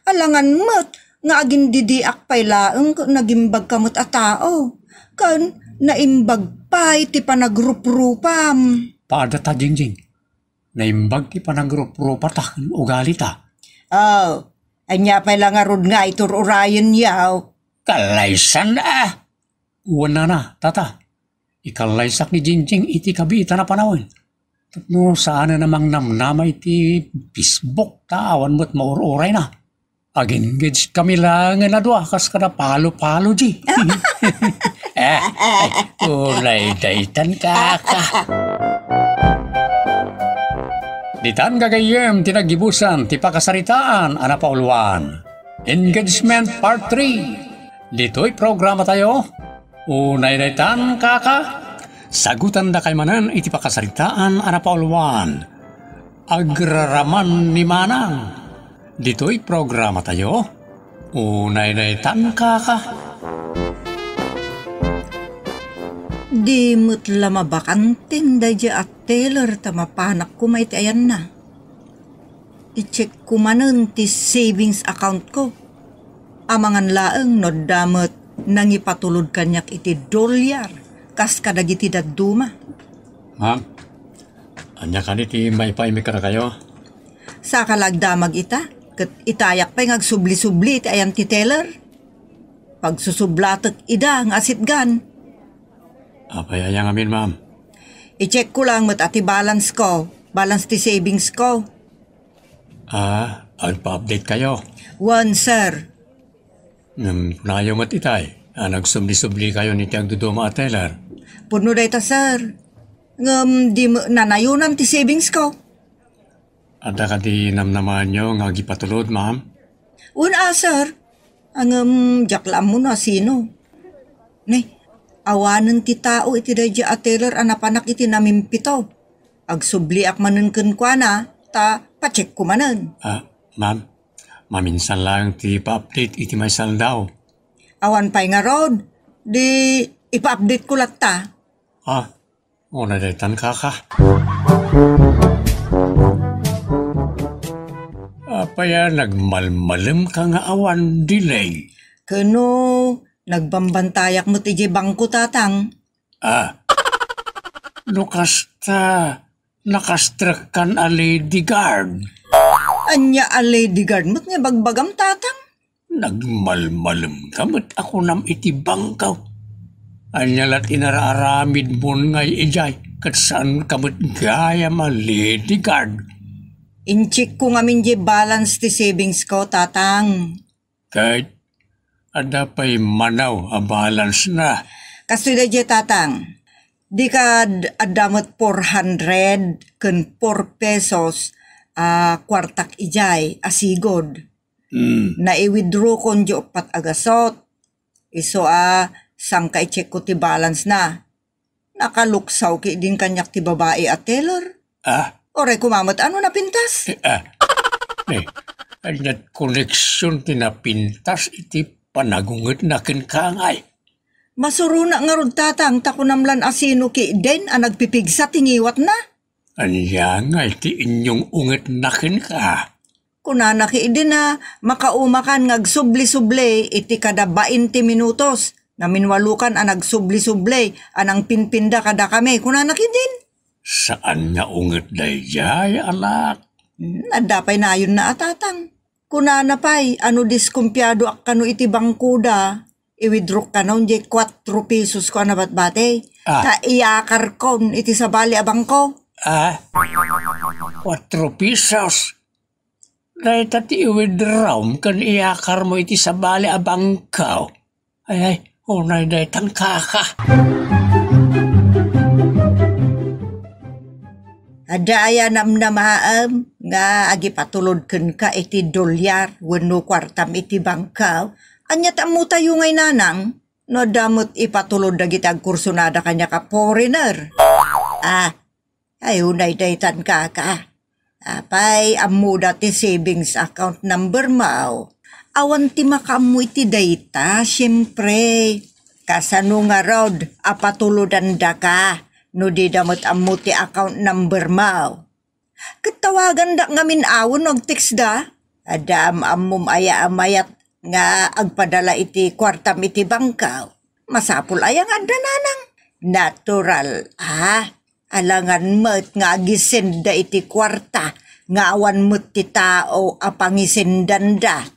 alangan met nga agindidiak pay laeng ket nagimbagka met a tao, ken naimbag pay ti panagruprupam. Paada ta, Jingjing. Naimbag ti panagruprupata ken ugalita. Oh, ania pay la ngarud nga itur-urayenyo? Kalaysan a! Wen nana, tata. Ikallaysak ni Jingjing iti kabiitan a panawen. Tapno saanen a mangnamnama iti Facebook ta awan met maur-urayna. Ag-engage kami laengen a dua kas kada palo-palo di. Eh, eh, unay daytan, kaka. Ditan gagayyem ti naggibusan ti pakasaritaan a napauluan. Engagement Part three. Ditoy programa tayo, unay daytan, kaka. Sagutandakay manen iti pakasaritaan a napauluan. Agraraman ni Manang. Ditoy programa tayo, unay daytan, kaka. Di met la mabakanten daydi a teller ta mapanak koma iti ayanna. I-check ko manen ti savings account ko. Amangan laeng no adda met nangipatulod kaniak iti dolyar kas kadagiti dadduma. Ma'am, ania kadi ti maipaaymi kadakayo? Saka la agdamag ita, ket itayak pay nga agsubli-subli iti ayan ti teller. Pagsusublatek ida nga asitgan. Apay aya ngamin, ma'am? I-check ko lang met a ti balance ko, balance ti savings ko. Ah, agpa-update kayo? Wen, sir. Ngem kunayo met itay a nagsubli-subli kayo iti agduduma a teller. Pudno dayta, sir. Ngem di met nanayonan ti savings ko. Adda kadi namnamaanyo nga agipatulod, ma'am? Wen a, sir. Ngem diak la ammo no asino. Ne, awanen ti tao iti daydi a teller a napanak iti namimpito. Agsubliak manen kenkuana, ta pa-check ko manen. Ah, ma'am, maminsan laeng ti pa-update iti maysa aldaw. Awan pay ngarud, di ipa-update ko latta. Ah, una daytan, kaka. Apay a nagmalmalemka nga awan delay? Ken no, nagbambantayak met idiay bangko, tatang. Ah, no kasta, nakastrekkan a lady guard. Ania a lady guard met nga ibagbagam, tatang? Nagmalmalemka met a kunam iti bangko. Ania la ti nararamidmon ngay idiay, ket saanka met gayam a lady guard? In-check ko ngamin diay balance ti savings ko, tatang. Ket adda pay manaw a balance na. Kastoy daydiay, tatang. Di kad adda met four hundred ken four pesos a kuartak idiay a sigud. Hmm. Nai-withdraw kon diay uppat a gasut. Isu a sangka i-check ko ti balance na. Nakaluksaw ketdin kaniak ti babai a teller. Ah? Uray koma met a no napintas. Eh, ah. Eh, ania't koneksion ti napintas iti panagungetna kenka ngay? Masuronak ngarud, tatang, ta kunam lan a sino ketdin a nagpipigsa ti ngiwatna. Ania ngay ti inyong-ungetna kenka? Kunana ketdin a makaumakan nga agsubli-subli iti kada bainte minutos. Ngamin walukan a nagsubli-subli a nangpinpinda kadakami. Kunana ketdin. Saan nga unget daydiay, anak? Hmm, adda pay nayonna a, tatang. Kunana pay a no diskumpiadoak kano iti bangkoda, i-withdraw-ko kano diay kuatro pesos ko a nabatbati. Ah. Ta iyakarkon iti sabali a bangko. Ah, kuatro pesos. Dayta ti i-withdraw-m ken iyakarmo iti sabali a bangko. Ay, ay, unay daytan, kaka. Adda aya namnamaem nga agipatulod kenka iti dolyar wenno kuartam iti bangko? Ania ti ammotayo ngay, nanang? No adda met ipatulod dagiti agkursunada kaniak a foreigner. Ah, ay, unay daytan, kaka. Apay, ammoda ti savings account number mo. Awan ti makaammo iti dayta, siempre. Kasano ngarud a patulodandaka no dida met ammo ti account number mo? Ket tawagandak ngamin awan no agtextda. Adda am-ammom aya a mayat nga agpadala iti kuartam iti bangko? Masapul aya nga adda, nanang? Natural, a. Alangan met nga agisenda iti kuarta nga awan met ti tao a pangisendanda.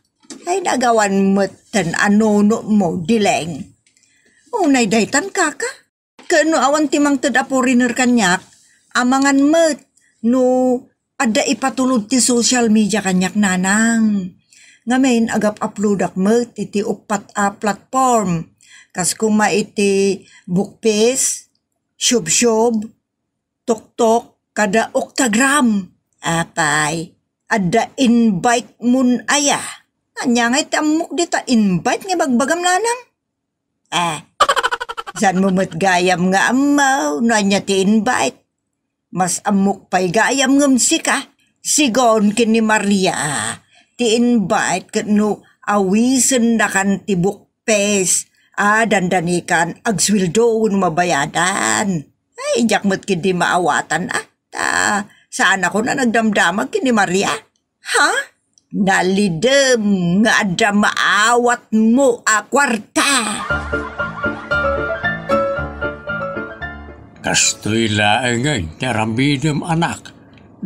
Ay, nagawan metten a nunotmo, Dileng. Unay daytan, kaka. Ken no awan ti mangted a foreigner kaniak, amangan met no adda ipatulod ti social media kaniak, nanang. Ngamin, agap-uploadak met iti uppat a platform. Kas koma iti Bookfest, Shubshub, TikTok, kada Oktagram. Apay, adda invite mon aya? Ania nga iti ammok dita invite nga ibagbagam, nanang? Ah, saan mo met gayam nga ammo no ania ti invite? Mas ammok pay gayam ngem sika, sigaw ken ni Maria, ti invite ket no awisendakan ti Bookfest, a dandanikan agsueldo wenno mabayadan. Ay, diak met ketdi maawatan, a. Ta saanakon a nagdamdamag ken ni Maria. Ha? Nalidem nga adda maawatmo a kuarta. Kastoy laengen ti aramidem, anak.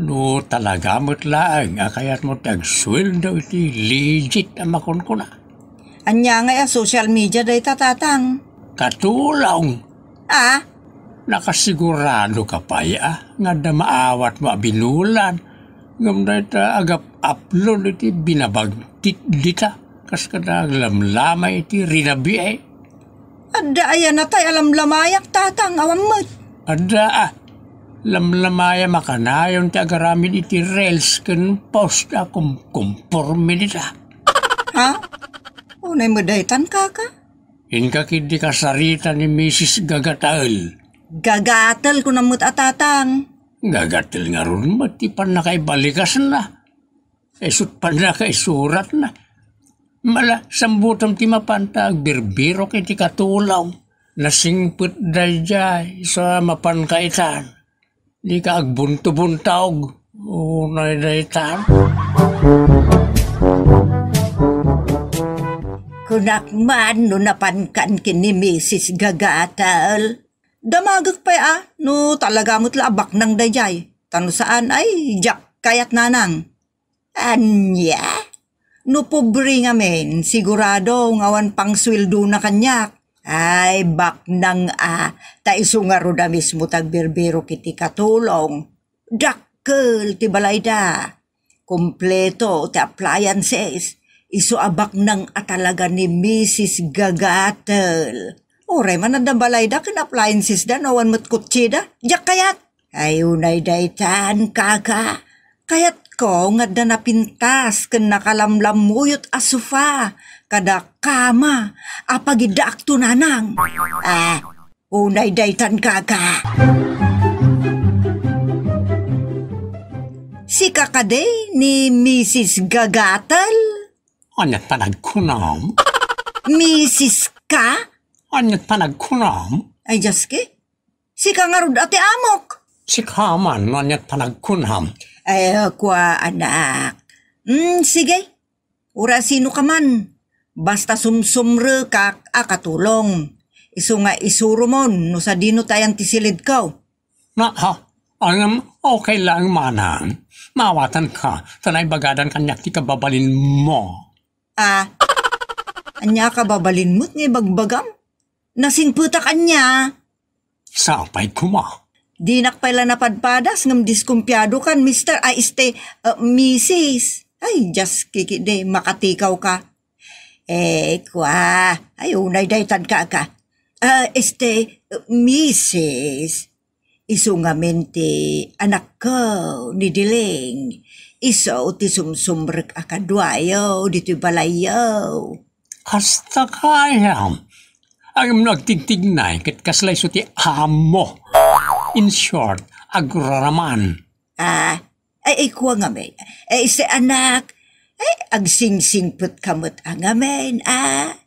No talaga met laeng a kayatmo ti agsueldo iti legit a makunkuna. Ania ngay a social media dayta, tatang? Katulong. Ah? Nakasigurado ka pay a nga adda maawatmo a binulan ngem dayta agap-upload iti binabagtit dita kas kada aglamlamay iti rinabiay? Adda aya natay a lamlamayak, tatang, awan met. Adda a. Lamlamayam a kanayon ti agaramid iti reels ken post a kumkumporme dita. Ha? Unay met daytan, kaka? Inka ketdi kasarita ni Misis Gagatel. Gagatel kunam met a, tatang. Gagatel ngarud met ti pannakaibalikasna. Isut' pannakaisuratna. Mala, sambutem ti mapan ta agbirbirok iti katulong. Nasingpet daydiay, isu a mapan kaitan. Dika agbunto-buntog. Unay daytan. Kunak man no napankan ken ni Misis Gagatel. Damagek pay a, no talaga met la a baknang daydiay. Ta no saan, ay, diak kayat, nanang. Ania? No pobre ngamin, sigurado nga awan pangsueldona kaniak. Ay, baknang a, ta isu ngarud a mismo ti agbirbirok iti katulong. Dakkel ti balayda. Kompleto ti appliances. Isu a baknang a talaga ni Misis Gagatel. Uray man adda balayda ken appliancesda no awan met kotseda. Diak kayat. Ay, unay daytan, kaka. Kayatko nga adda napintas ken nakalamlammuyot a sofa, kada kama a pagiddaakto, nanang. Ah, unay daytan, kaka. Sika kadi ni Misis Gagatel? Ania't panagkunam? Misis ka? Ania't panagkunam? Ay, Diyos ki. Sika ngarud a ti amok. Sika man no ania't panagkunam. Ay, kua, anak. Mm, sige. Uray sino ka man. Basta sumsumrekak a katulong. Isu nga isuromon no sadino ti ayan ti silidko. Na, ha? Ngem, okay laeng, manang. Maawatanka, ta naibagadan kaniak ti kababalinmo. Ah, ania kababalinmo nga ibagbagam? Nasingpetak ania? Sapay koma. Dinak pay la napadpadas ngem diskumpiado kan, Mister, ay, este, uh, Misis. Ay, just kikide, makatikaw ka. Eh, kua, ay, unay daytan, kaka. Ah, este, uh, Misis. Isu ngamin ti anakko, ni Diling. Isu ti sumsumrek a kaduayo ditoy balayyo. Kasta kayam. Ngem no agtigtignay, ket kasla isu ti amo. In short, agraraman. Ah, ay, ay, kua ngamin. Ay, isi anak. Ay, agsingsingpet ka met a ngamin, ah.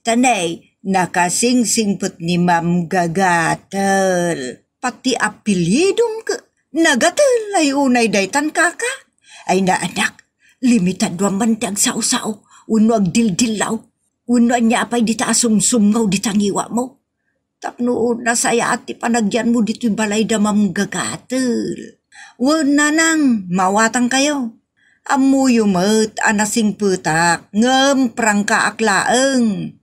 Tanay, nakasingsingpet ni Ma'am Gagatel. Pati apelyidom ket Nagatel ay unay daytan, kaka. Ay, naanak, limitadwam man ti agsao-sao, wenno agdildillaw, wenno ania pay dita a sumsumngaw dita ngiwamo. Tapno nasayaat ti panagyanmo ditoy balay da Ma'am Gagatel. Wen, nanang, maawatankayo. Ammoyo met a nasingpetak, ngem prangkaak laeng.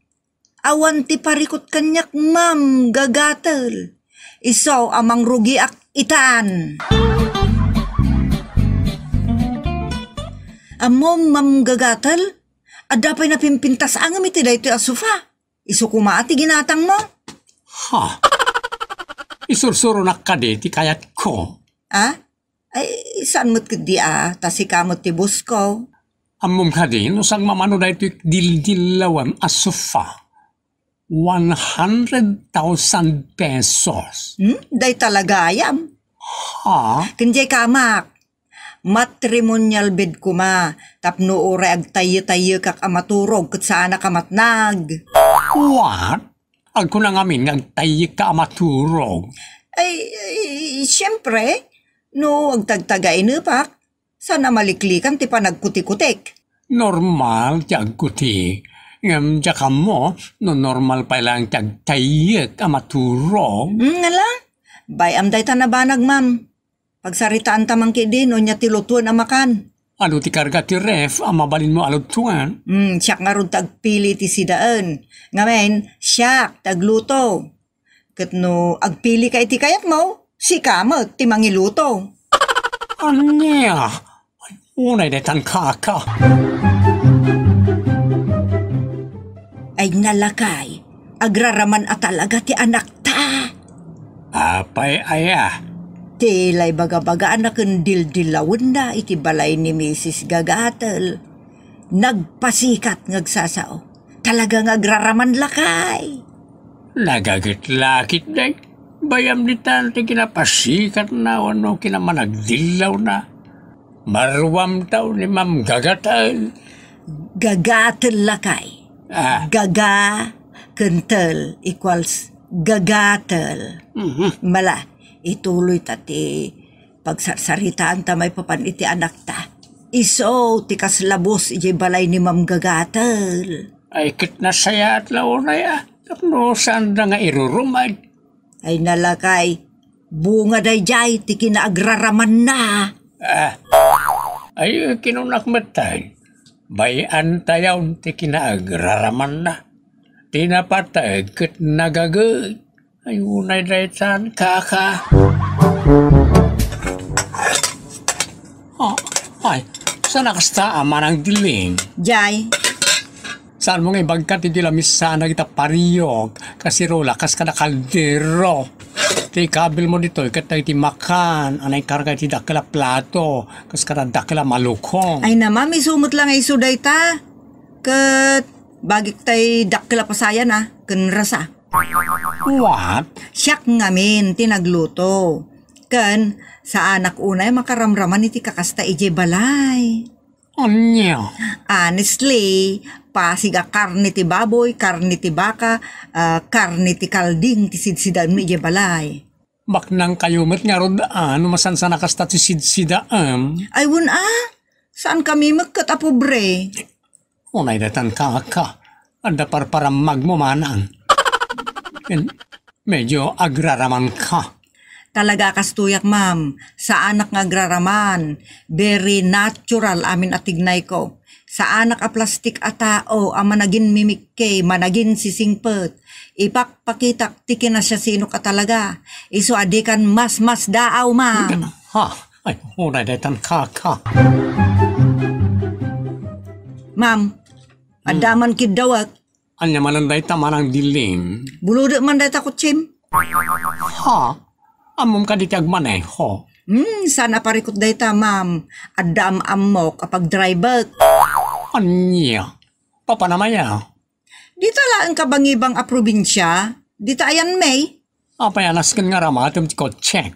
Awan ti parikut kaniak, Ma'am Gagatel. Isu a mangrugiak itan. Ammom, Ma'am Gagatel, adda pay napimpintas angem iti daytoy a sofa. Isu koma ti ginatangmo. Ha? Isursuronak kadi ti kayatko. Ah? Ay, saan met ketdi a, ta sika met ti boss ko. Ammom kadi no saan mamano daytoy dildillawem a sofa? One hundred thousand pesos. Hmm? Dayta la gayam. Ha? Ken diay kamak. Matrimonial bed koma, tapno uray agtayyo-tayyokak a maturog ket saanak a matnag. What? Agkuna ngamin nga agtayyekka a maturog? Ay, ay, siyempre, no agtagtagainepak, saan a maliklikan ti panagkutikutek. Normal ti agkuti. Ngem diak ammo no normal pay laeng ti agtayyek a maturog. Hmm, ngala? Bay-am dayta a banag, ma'am. Pagsaritaanta man ketdi no ania ti lutuen a makan. Adu ti karga ti ref a mabalinmo a lutuen? Hmm, siak ngarud ti agpili ti sidaen. Ngamin, siak ti agluto. Ket no agpilika iti kayatmo, sika met ti mangiluto. Ania? Ay, unay daytan, kaka. Ay, nalakay, agraraman a talaga ti anakta. Apay aya? Ti la ibaga-bagana ken dildilawenna iti balay ni Misis Gagatel. Nagpasikat nga agsasao. Talaga nga agraraman, lakay. Nagagetlakit, day. Bay-am ditan ti kinapasikatna wenno kinamanagdillawna. Maruamtaw ni Ma'am Gagatel. Gagatel, lakay. Ah. Gaga ken tel equals gagatel. Mhm. Mala, ituloy ta ti pagsarsaritaanta maipapan iti anakta. Isu ti kasla boss idiay balay ni Ma'am Gagatel. Ay, ket nasayaat la unay a. Tapno saanda nga irurumad. Ay, nalakay, bunga daydiay ti kinaagraramanna. Ah. Ay, kinunak metten. Bay-antayon ti kinaagraramanna. Ti napateg ket nagagey. Ay, unay daytan, kaka. Ah, ay, saan a kasta a manang Diling? Jay. Saanmo nga ibagkat iti lamisana dagita pariok, kaserola, kas kada kaldero. Ti kabilmo ditoy, ket dagiti makan, a naikarga iti dakkel a plato, kas kada dakkel a malukong. Ay, namam, isu met la nga isu dayta. Ket bagik tay dakkel a pasayan, a, ken rasa. What? Siak ngamin ti nagluto. Ken, saanak unay makaramraman iti kakasta idiay balay. Ania? Honestly, pasig a karne ti baboy, karne ti baka, ah, karne ti kalding ti sidsidaenmi idiay balay. Baknangkayo met ngarud a no masansan a kasta ti sidsidaem. Ay, wen a, saankami met ket a pobre. Unay daytan, kaka, adda parparammagmo manang. Ken, medyo agraramanka. Talaga a kastoyak, ma'am. Saanak nga agraraman. Very natural amin a tignayko. Saanak a plastik a tao a managin mimikke, managin sisingpet. Ipakpakitak ti kinasiasinok a talaga. Isu a dikan masmasdaaw, ma'am. Ha? Ay, unay daytan, kaka. Ma'am, adda man kiddawek. Ania manen dayta, Manang Dilling? Bulodek man dayta kutsem. Ha? Ammom kadi ti agmaneho? Hmm, saan a parikut dayta, ma'am. Adda am-ammok a pagdrivek. Ania? Papanam aya? Dita laeng kabangibang a probinsia, dita ayan, May. Apay a nasken nga aramatem ti kotsek?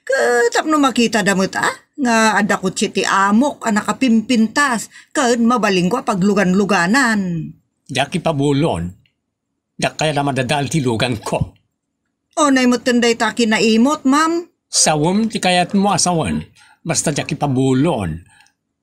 Ket tapno makitada met a, nga adda kotse ti amok a nakapimpintas, ket mabalinko a paglugan-luganan. Diak ipabulod. Diak kayat a madadael ti luganko. Unay metten dayta kinaimot, ma'am. Sawem ti kayatmo a sawen. Basta diak ipabulod.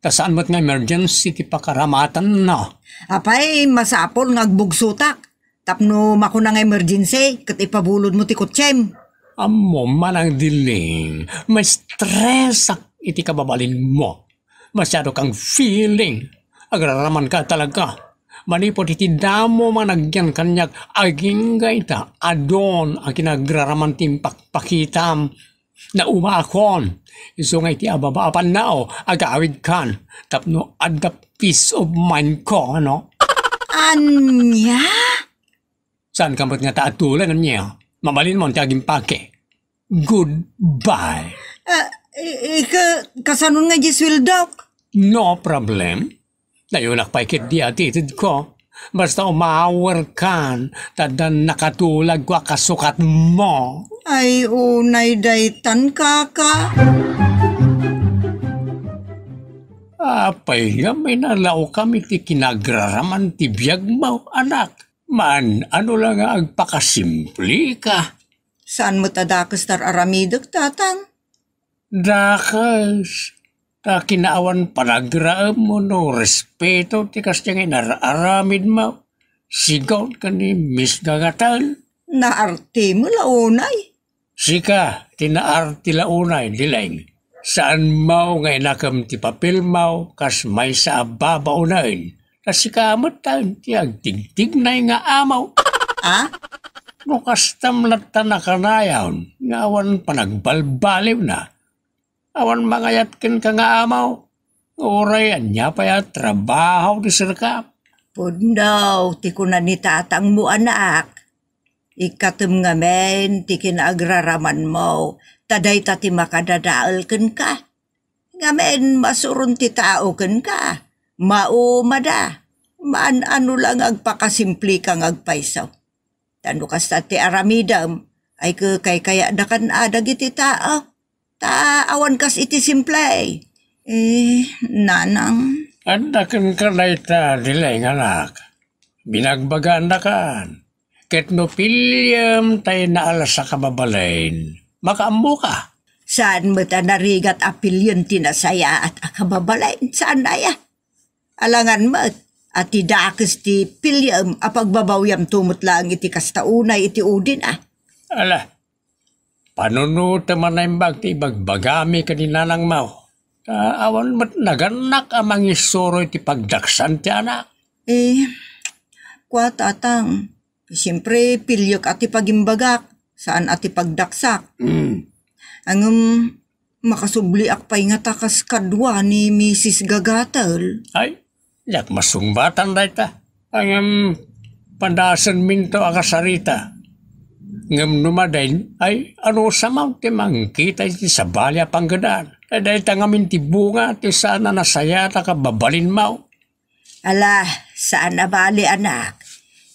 Ta saan met nga emergency ti pakaramatenna. Apay, masapul nga agbugsotak. Tapno makuna nga emergency, ket ipabulodmo ti kotsem. Ammom, Manang Dilling, ma-stressak iti kababalinmo. Masiado kang feeling. Agraraman ka talaga. Manipud iti damo managyan kaniak, agingga ita, adun a kinagraraman ti impakpakitam. Naumakon. Isu nga iti ababa a pannao, agawidkan. Tapno adda peace of mind ko, ano? Ania? Saan ka met nga ta atulen, ania? Mabalinmon ti agimpake. Goodbye. Ah, i-, ika, kasanon nga di sueldok? No problem. Dayunak pay ketdi a titedko. Basta umawerkan, ta adda nakatulagko a kasukatmo. Ay, unay daytan, kaka. Apay nga minalaokam iti kinagraraman ti biagmo, anak? Maan-ano la nga agpakasimpleka. Saan met a dakes ti ar-aramidek, tatang? Dakes, ta kinaawan panagraemmo no respeto ti kasdiay nga inar-aramidmo. Sigaw ken ni Miss Gagatel. Naartimo la unay. Sika ti naarti la unay, Dileng. Saanmo nga inakem ti papelmo kas maysa a babaonen. Ta sika met ti agtigtignay nga amo. Ah? No kastam latta nakanayon nga awan panagbalbaliwna, awan mangayat kenka nga amo. Uray ania pay a trabaho ti serka? Pudno ti kuna ni tatangmo, anak. Ikkatem ngamin ti kinaagramanmo, ta dayta ti makadadael kenka. Ngamin, masuron ti tao kenka. Maumada. Maan-ano la nga agpakasimpleka nga agpayso. Ta no kasta ti aramidem, ay kakaykayatdakan a dagiti tao. Ta awan kas iti simple. Eh, nanang. Adda kenka dayta, Dileng, anak. Binagbagaandakan. Ket no piliem tay naalsa a kababalin, makaammoka. Saan met a narigat a pilien ti nasayaat a kababalin? Saan aya? Alangan met a ti dakes ti piliem a pagbabawiamto met laeng iti kasta unay iti udin a. Ala, panunotem a naimbag ti ibagbagami ken ni nanangmo. Ta awan met nagannak a mangisuro iti pagdaksan ti anak. Eh, kua, tatang, siempre, piliek a ti pagimbagak, saan a ti pagdaksak. Mm. Ngem, makasubliak pay ngata kas kadua ni Misis Gagatel. Ay, diak masungbatan dayta. Ngem, padasenminto a kasarita. Ngem no madin, ay, anusam ti mangkita iti sabali a panggedaan. Ta dayta ngamin ti bunga ti saan a nasayaat a kababalinmo. Ala, saan a bali, anak.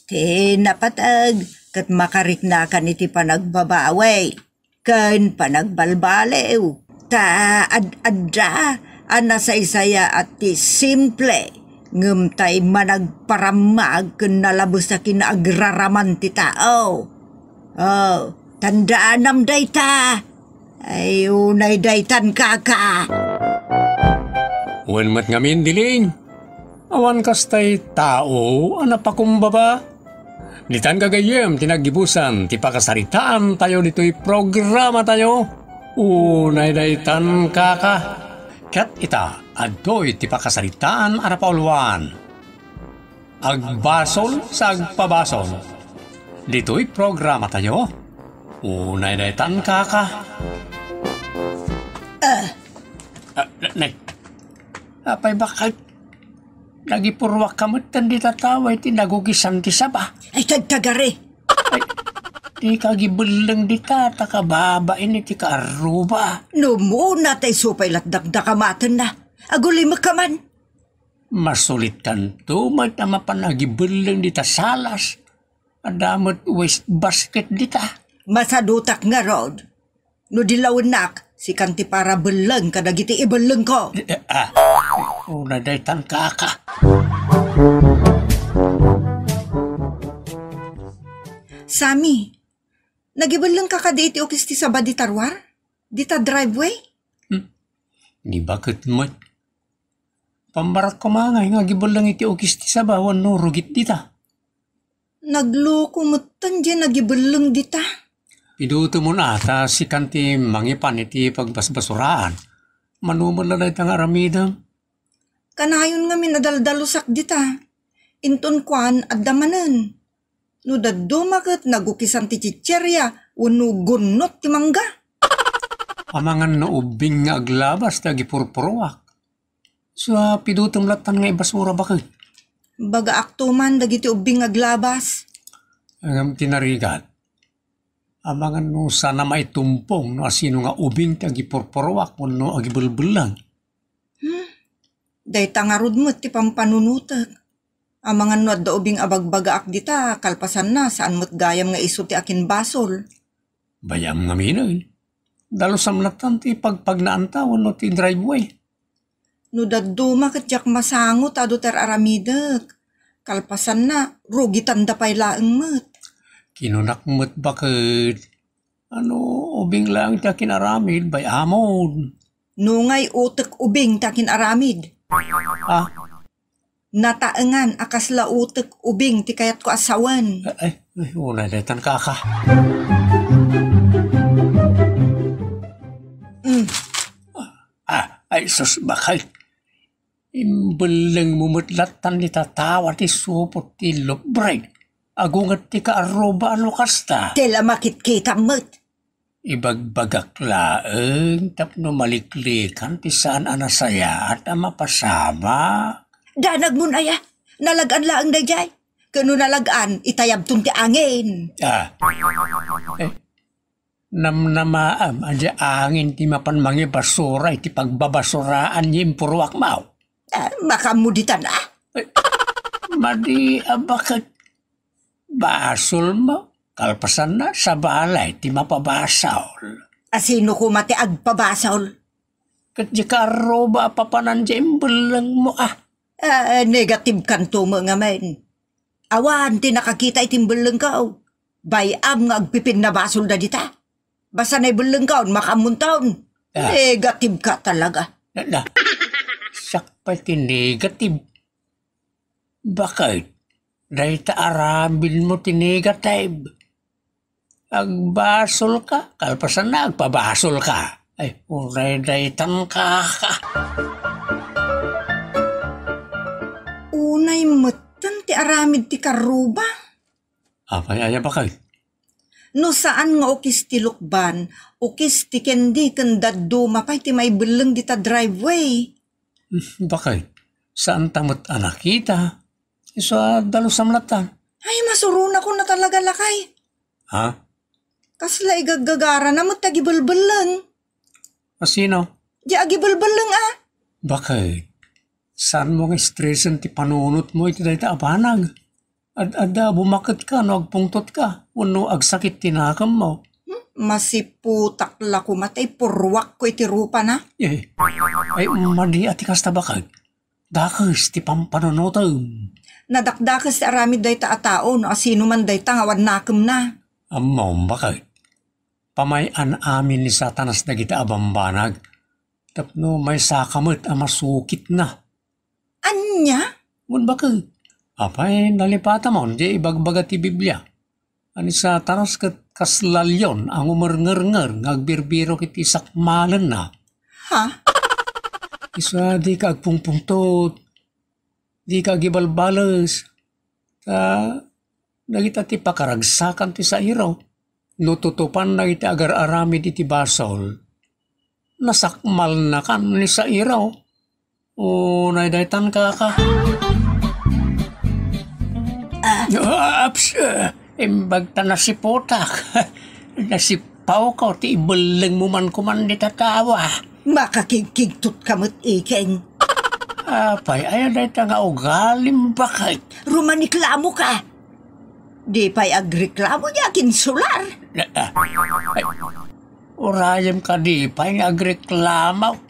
Ti napateg ket makariknakan iti panagbabawi ken panagbalbaliw. Ta ad-adda a nasaysayaat ti simple ngem tay managparammag ken nalabes a kinaagraraman ti tao. Oh, tandaanam dayta. Ay, unay daytan, kaka. Wen met ngamin, Dileng. Awan kastay tao a napakumbaba. Ditan gagayyem ti naggibusan ti pakasaritaan tayo ditoy programa tayo. Unay daytan kaka. Ket ita, adtoy ti pakasaritaan a napauluan. Agbasol sa agpabasol. Ditoy programa tayo. Unay daytan kaka. Ah. Ah, nay. Apay bakit? Nagipurruak ka met dita tawa iti nagugisan ti saba. Ay, tagtagari. Ay, di ka gibelleng dita, ta kababain iti kaarruba. No muna tay supay latdakdakamatenna. Agulimek ka man. Masulit kanto met a mapan agibelleng dita salas. Adda met waste basket dita. Masadutak ngarud. No di lawennak, sikan ti para belleng kadagiti ibellengko. Eh, ah, una daytan kaka. Sami, nagibelleng ka kadi iti ukis ti saba dita ruar? Dita driveway? Hmm. Di baket met. Pammarak ko mangay nga agibelleng iti ukis ti saba wenno rugit dita. Nagloko metten diay nagibelleng dita. Pidutemon a ta sikan ti mangipan iti pagbasbasuraan. Mano met la dayta nga aramidem? Kanayon ngamin a daldalusak dita. Inton kuan, adda manen. No dadduma ket nagukisan ti chicheria wenno gunnot ti mangga. Amangan no ubing nga aglabas ti agipurpuruak. Sa pidutem lattan nga ibasura baket. Bagaakto man dagiti ubing nga aglabas. Ngem ti narigat, amangan no sana maitumpong no asino nga ubing ti agipurpuruak wenno agibelbellang. Hmm. Dayta ngarud met ti pampanunotek. Amangan no adda ubing a bagbagaak dita, kalpasanna, saan met gayam nga isu ti akinbasol. Bay-am ngaminen. Dalusam lattan ti pagpagnaanta wenno ti driveway. No dadduma ket diak masango ta adu ti ar-aramidek. Kalpasanna, rugitanda pay laeng met. Kinunak met baket. Ano, ubing laeng ti akin-aramid, bay-amon. Nungay utek ubing ti akin-aramid. Ah? Nataengan a kasla utek ubing ti kayatko a sawen. Ay, ay, ay, unay daytan kaka. Mm. Ah, ay, sus, baket. Imbelleng mo met lattan ni tatawa ti supot ti lubren. Agunget ti kaarruba a no kasta. Ti la makitkitam met. Ibagbagak laeng tapno maliklikan ti saan a nasayaat a mapasamak. Danagmon aya, nalag-an laeng daydiay. Ken no nalag-an, itayabton ti angin. Ah. Eh, namnamaam a di angin ti mapan mangibasura iti pagbabasuraan ti impuruak maw? Ah, makaammo ditan, ah. Eh, madi a baket. Basolmo, kalpasanna, sabali ti mapabasol. Asino koma ti agpabasol? Ket di kaarruba a papanan di imbellengmo, ah. Ah, negative kanto met ngamin. Awan ti nakakita iti imbellengko. Bay-am nga agpipinnabasolda dita. Basta naibellengko, makaammonton. Ah. Negative ka talaga. Na, na. Siak pay ti negative. Baket, dayta aramidmo ti negative. Agbasol ka, kalpasanna, agpabasol ka. Ay, uray daytan ka, ka. Unay metten ti aramid ti karruba. Apay aya, baket? No saan nga ukis ti lukban, ukis ti kendi ken dadduma pay ti maibelleng dita driveway. Hmm, baket? Saanta met a nakita? Isu a dalusam lattan. Ay, masuronakon a talaga, lakay. Ha? Kasla igaggagarana met ti agibelbelleng. Asino? Di agibelbelleng, ah. Baket? Saanmo nga stresen ti panunotmo iti dayta a banag? Ad-adda a bumaketka no agpungtotka wenno agsakit ti nakemmo. Hmm? Masiputak la koma ta ipurruakko iti rupana. Eh, ay, madi a ti kasta, baket. Dakes ti pampanunotem. Nadakdakes ti aramid dayta a tao no asino man dayta nga awan nakemna. Ammom, baket. Pamay-an amin ni Satanas dagita a bambanag. Tapno maysaka met a masukitna. Ania? Ngem baket, Apay, nalipatamon, di ibagbaga ti Biblia. Ni Satanas ket kasla leon a ngumerngernger nga agbirbirok iti sakmalenna. Ha? Isu a dika agpungpungtot, dika agibalbales. Ta, dagita ti pakaragsakan ti sairaw. No tutupan dagiti agar-aramid iti basol, nasakmalnakan ni sairaw. Unay daytan, kaka. Ah. Ah, aps, ah, imbag ta nasiputak. Nasipawko ti ibellengmo man koman dita tawa. Makakigkigtot ka met, Ikeng. Apay, aya dayta nga ugalim, baket? Rumaniklamo ka. Di pay agreklamo diak insular. Ah, ah. Ay, urayem kadi pay nga agreklamo.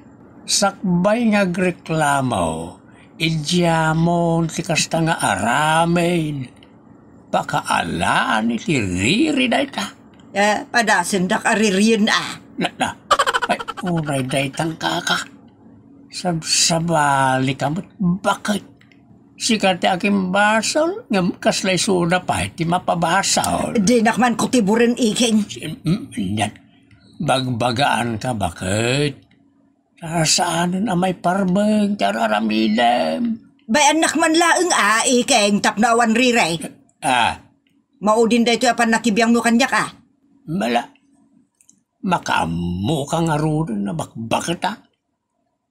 Sakbay nga agreklamo, idiamon ti kasta nga aramid. Pakaalaan iti riri dayta. Eh, padasendak a ririen a. Na, na. Ay, unay daytan, kaka. Sabsabali ka met, baket? Sika ti akimbasol, ngem kasla isuda pay ti mapabasol. Dinak man kutiburen, Ikeng. Mm, yan. Bagbagaan ka, baket? Ta saanen a maiparbeng ti ar-aramidem. Bay-annak man laeng a, Ikeng, tapno awan riri. Ah. Maudin daytoy a pannakibiangmo kaniak a. Mala, makaammo ka ngaruden a bakbaket a.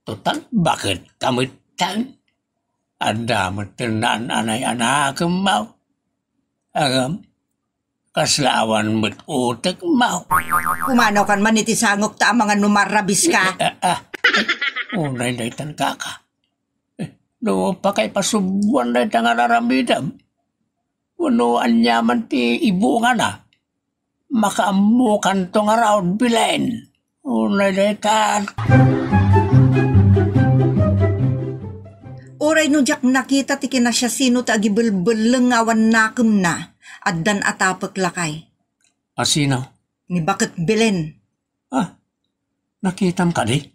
Total, baket ka metten? Adda metten naan-anay a nakemmo. Agam, kasla awan met utekmo. Pumanaw kan man iti sangok ta amangan no marrabis ka. Ah, ah. Unay daytan, kaka. Eh, no pakaipasubuan dayta nga ar-aramidem, wenno aniaman ti ibungana, makaammokanto ngarud, Belen. Unay daytan. Uray no diak nakita ti kinasiasino ti agibelbelleng nga awan nakemna, addan a tapek lakay. A sino? Ni baket Belen. Ah, nakitam kadi?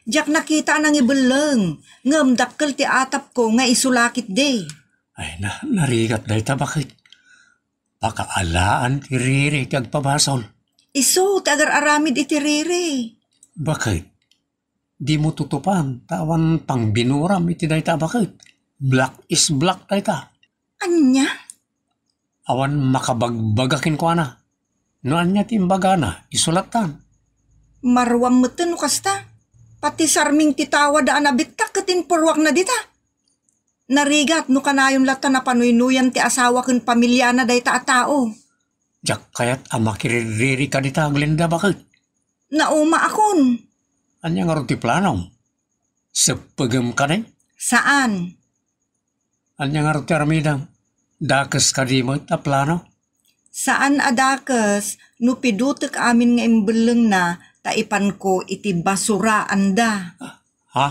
Diak nakita a nangibelleng, ngem dakkel ti atapko nga isu la ketdi. Ay, na, narigat dayta, baket? Pakaalaan ti riri ti agpabasol. Isu ti agar-aramid iti riri. Baket? Dimo tutupan, ta awan pangbinuram iti dayta a baket. Black is black dayta. Ania? Awan makabagbaga kenkuana. No ania ti imbagana, isu lattan. Maruam metten no kasta. Pati sarming ti tawada a nabittak ket impurruakna dita. Narigat no kanayon latta a panuynuyan ti asawa ken pamiliana dayta a tao. Diak kayat a makiririri ka dita, Glenda, baket? Naumaakon. Ania ngarud ti planom? Seppegem kadi? Saan. Ania ngarud ti aramidem? Dakes kadi met a plano? Saan a dakes no pidutek amin nga imbellengna ta ipanko iti basuraanda. Ha?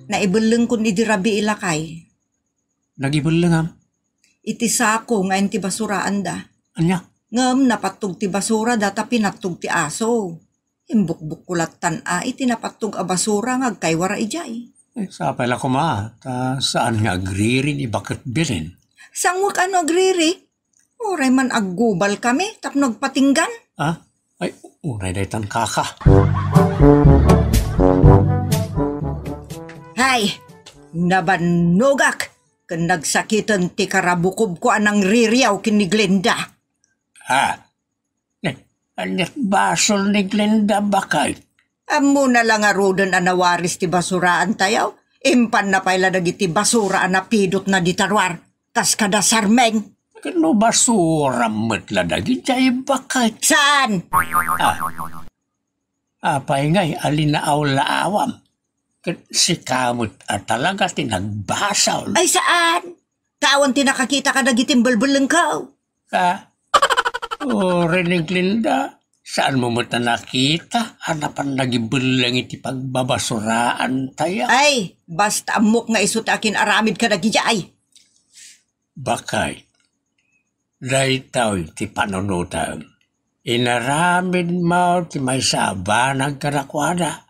Naibellengkon idi rabii, lakay. Nagibellengam? Iti sako nga ayan ti basuraanda. Ania? Ngem napattog ti basurada ta pinattog ti aso. Imbukbukko lattan a iti napattog a basura nga agkaywara idiay. Eh, sapay la koma, ta saan nga agriri ni baket Belen? Sanguek a no agriri. Uray man aggubal kami tapno agpatinggan. Ah? Ay, unay daytan, kaka. Hay, nabannogak ken nagsakiten ti karabukobko a nangririaw ken ni Glenda. Ha? Eh, aniat basol ni Glenda, baket? Ammona la ngaruden a nawaris ti basuraantayo. Impanna pay la dagiti basura a napidotna dita ruar, kas kada sarming. Ket no basura met la dagiti ay, baket? Saan? Ah. Apay ngay a linaaw-laawam? Ket sika met a talaga ti nagbasol. Ay, saan? Kawan ti nakakita kadagiti imbelbellengko. Ka? O, Rene Glinda, saanmo met a nakita a napan nagibelleng iti pagbabasuraan tayo? Ay, basta ammok nga isu ti akin-aramid kadagidiay. Baket, daytoy ti panunotem. Inaramidmo ti maysa a banag kadakuada.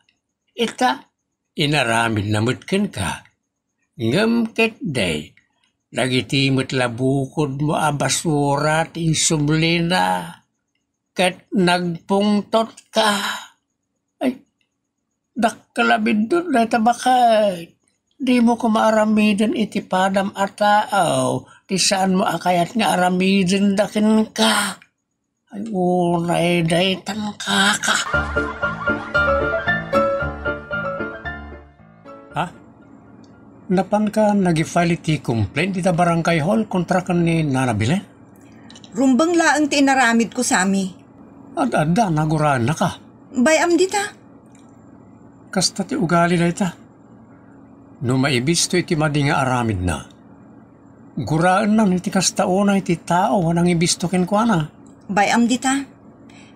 Ita, inaramidna met kenka. Ngem ketdi, dagiti met la bukodmo a basura ti insublina, ket nagpungtotka. Ay, dakkel a biddut dayta baket. Dimo koma aramiden iti padam a tao ti saanmo a kayat nga aramidenda kenka. Ay, unay daytan, kaka. Ha? Napanka nag-file iti complaint ita barangay hall kontra ken ni Nana Belen? Rumbeng laeng ti inaramidko, Sami. Ad-adda, naguraennaka. Bay-am dita. Kasta ti ugali dayta. No maibisto iti madi nga aramidna, guraennan iti kasta unay ti tao a nangibisto kenkuana. Bay-am dita.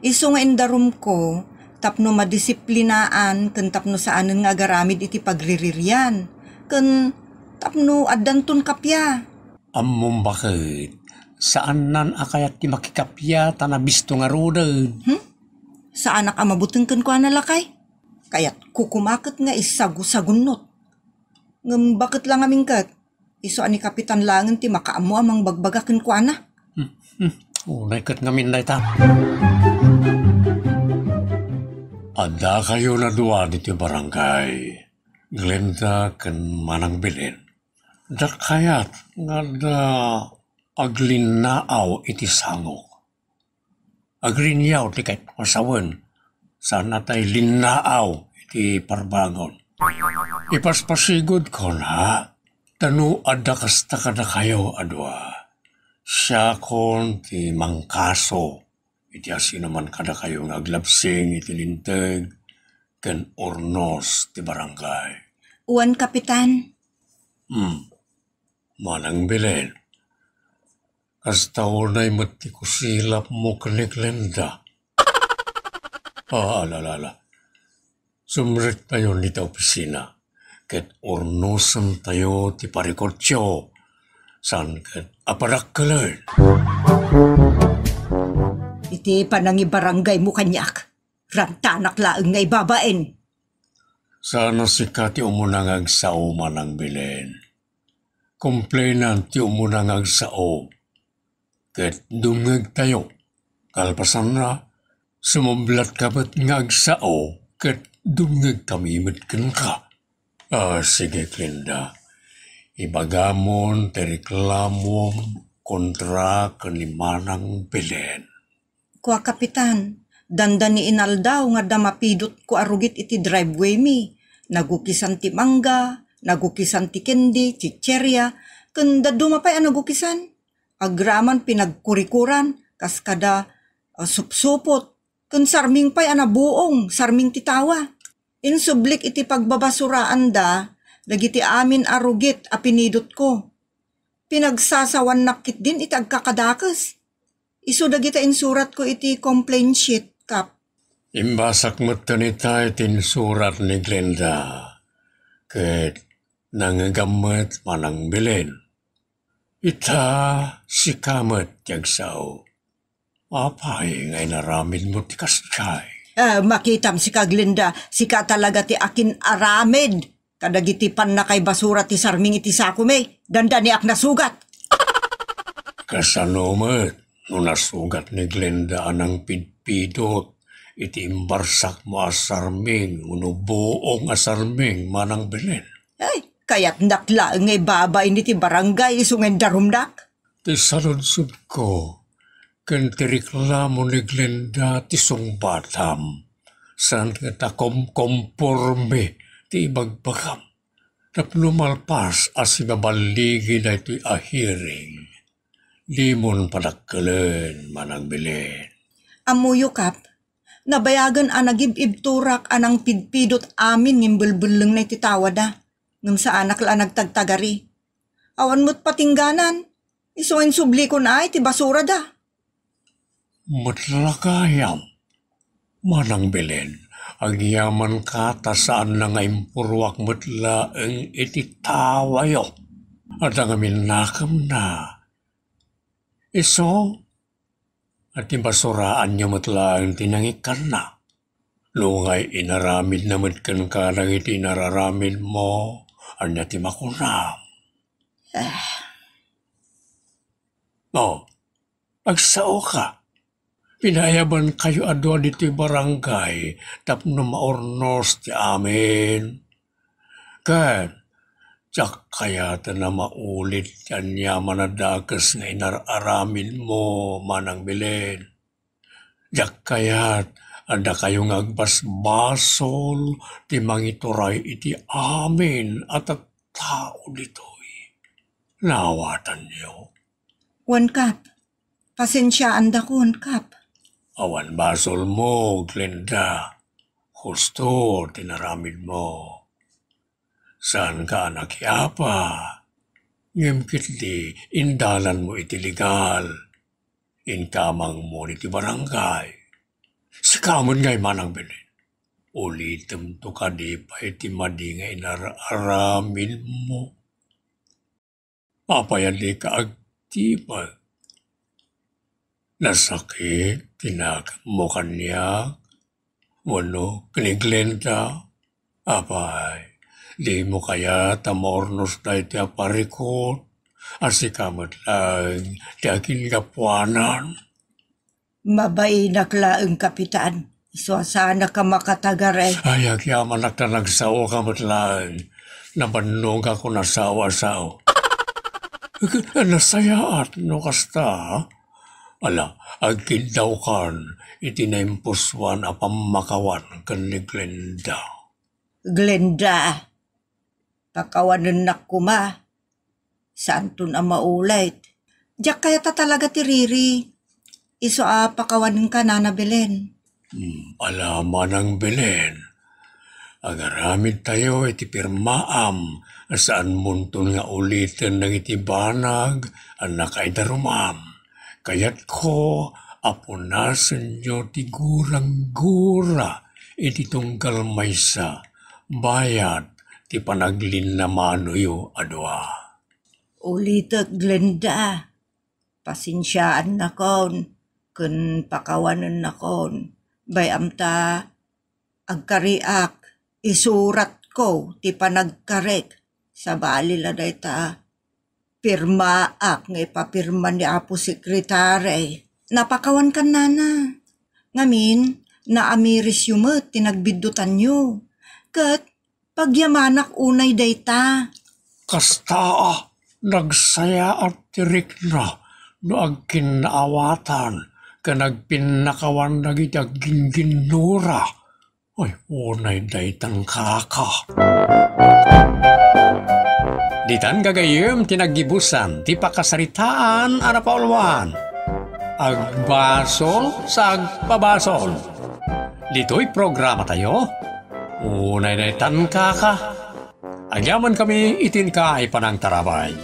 Isu nga indarumko tapno madisiplinaan ken tapno saanen nga agaramid iti pagriririan ken tapno addanton kappia. Ammom baket, saannan a kayat ti makikappia ta nabisto ngaruden. Hmm? Saanak a mabuteng kenkuana, lakay. Kayatko koma ket nga isagusagunnot. Ngem baket la ngamin ket, isu a ni Kapitan laengen ti makaammo a mangbagbaga kenkuana. Hmm, hmm. Unay ket ngamin dayta. Addakayon a dua ditoy barangay, Glenda ken Manang Belen. Dakayat nga adda aglinnaaw iti sangok. Agrinniaw ti kayatmo a sawen, saan a tay linnaaw iti parbangon. Ipaspasigudkon, ha? Ta no adda kasta kadakayo a dua, siakon ti mangkaso iti asinoman kadakayo nga aglabsing iti linteg ken urnos ti barangay. Wen, Kapitan. Hmm. Manang Belen, kasta unay met ti kusilapmo ken ni Glenda. Ah, ala, ala, ala. Sumrektayon ita opisina, ket urnosentayo ti parikutyo, saan ket a padakkelen. Iti panangibaranggaymo kaniak, rantanak laeng nga ibabain. Saan a sika ti umuna nga agsao, Manang Belen. Complainant ti umuna nga agsao, ket dumngegtayo. Kalpasanna, sumublatka met nga agsao, ket dumngegkami met kenka. Ah, sige, Glenda. Ibagamon ti reklamom kontra ken ni Manang Belen. Kua, Kapitan, dandani inaldaw nga adda mapidutko a rugit iti driveway mi. Nagukisan ti mangga, nagukisan ti kendi, chicheria, ken dadduma pay a nagukisan. Agraman pinagkurikuran, kas kada, ah, supsupot, ken sarming pay a nabuong, sarming ti tawa. Insublik iti pagbabasuraanda dagiti amin a rugit a pinidutko. Pinagsasawannak ketdin iti agkakadakes. Isu dagita insuratko iti complaint sheet, Kap. Imbasak metten ita iti insurat ni Glenda, ket nangngegam met, Manang Belen. Ita, sika met ti agsao. Apay nga inaramidmo ti kasdiay? Ah, makitam sika, Glenda, sika talaga ti akin-aramid kadagiti pannakaibasura ti sarming iti sakomi. Dandaniak nasugat. Kasano met no nasugat ni Glenda a nangpidpidot iti imbarsakmo a sarming wenno buong a sarming, Manang Belen? Ay, kayatnak laeng nga ibabain iti barangay isu nga indarumnak. Ti saludsodko ken ti reklamo ni Glenda ti sungbatam, saan ket a komkomporme ti ibagbagam. Tapno malpas a sibaballigi daytoy a hearing, dimon padakkelen, Manang Belen. Ammoyo, Kap, nabayagen a nagib-ibturak a nangpidpidot amin nga imbelbellengna iti tawada, ngem saanak la a nagtagtagari. Awan met patingganan, isu nga insublikon ay ti basurada. Met la gayam, Manang Belen, agyamanka ta saanna nga impuruak met laeng iti tawayo. Adda ngamin nakemna. Isu, a ti basuraanyo met laeng ti nangikkanna. No ngay inaramidna met kenka dagiti inar-aramidmo, ania ti makunam? Ah. Oh, agsaoka. Pinaayabankayo a dua ditoy barangay tapno maurnos ti amin. Ket diak kayat a maulit ti aniaman a dakes nga inar-aramidmo, Manang Belen. Diak kayat a dakayo nga agbasbasol ti mangituray iti amin a tattao ditoy. Naawatanyo? Wen, Kap. Pasensiaandakon, Kap. Awan basolmo, Glenda. Husto ti naramidmo. Saanka a nakiapa. Ngem ketdi, indalanmo iti legal. Inkamangmo iti barangay. Sika met ngay, Manang Belen. Ulitemto kadi pay ti madi nga inar-aramidmo. Apay a dika agtipek? Nasakit ti nakemmo kaniak wenno ken ni Glenda? Apay, dimo kayat a maurnos daytoy a parikut a sika met laeng ti agingapuanan? Mabainak laeng, Kapitan. Isu a saannak a makatagarek. Ay, agyamanak ta nagsaoka met laeng. Nabannogak a sao a sao. Nasayaat no kasta. Ala, agkiddawkan iti naimpusoan a pammakawan ken ni Glenda. Glenda, pakawanennak koma. Saanton a maulit. Diak kayat a talaga ti riri. Isu a pakawanenka, Nana Belen. Hmm, ala, Manang Belen. Agaramidtayo iti pirmaam a saanmonton nga uliten dagiti banag a nakaidarumam. Kayatko a punasenyo ti gurang-gura iti tunggal maysa, bayat ti panaglinnamanoyo a dua. Ulitek, Glenda, pasensiaannakon ken pakawanennakon. Bay-am ta agkariak, isuratko ti panagkarik. Sabali la dayta, pirmaak nga ipapirma ni Apo Sekretari. Napakawankan, Nana. Ngamin, naamirisyo met ti nagbiddutanyo. Ket pagyamanak unay dayta. Kasta, nagsayaat ti rikna no agkinnaawatan ken agpinnakawan dagiti aggingginnura. Ay, unay daytan, kaka. Ditan gagayyem ti naggibusan ti pakasaritaan a napauluan. Agbasol sa agpabasol. Ditoy programa tayo, unay daytan, kaka. Agyaman kami iti inka a panangtarabay.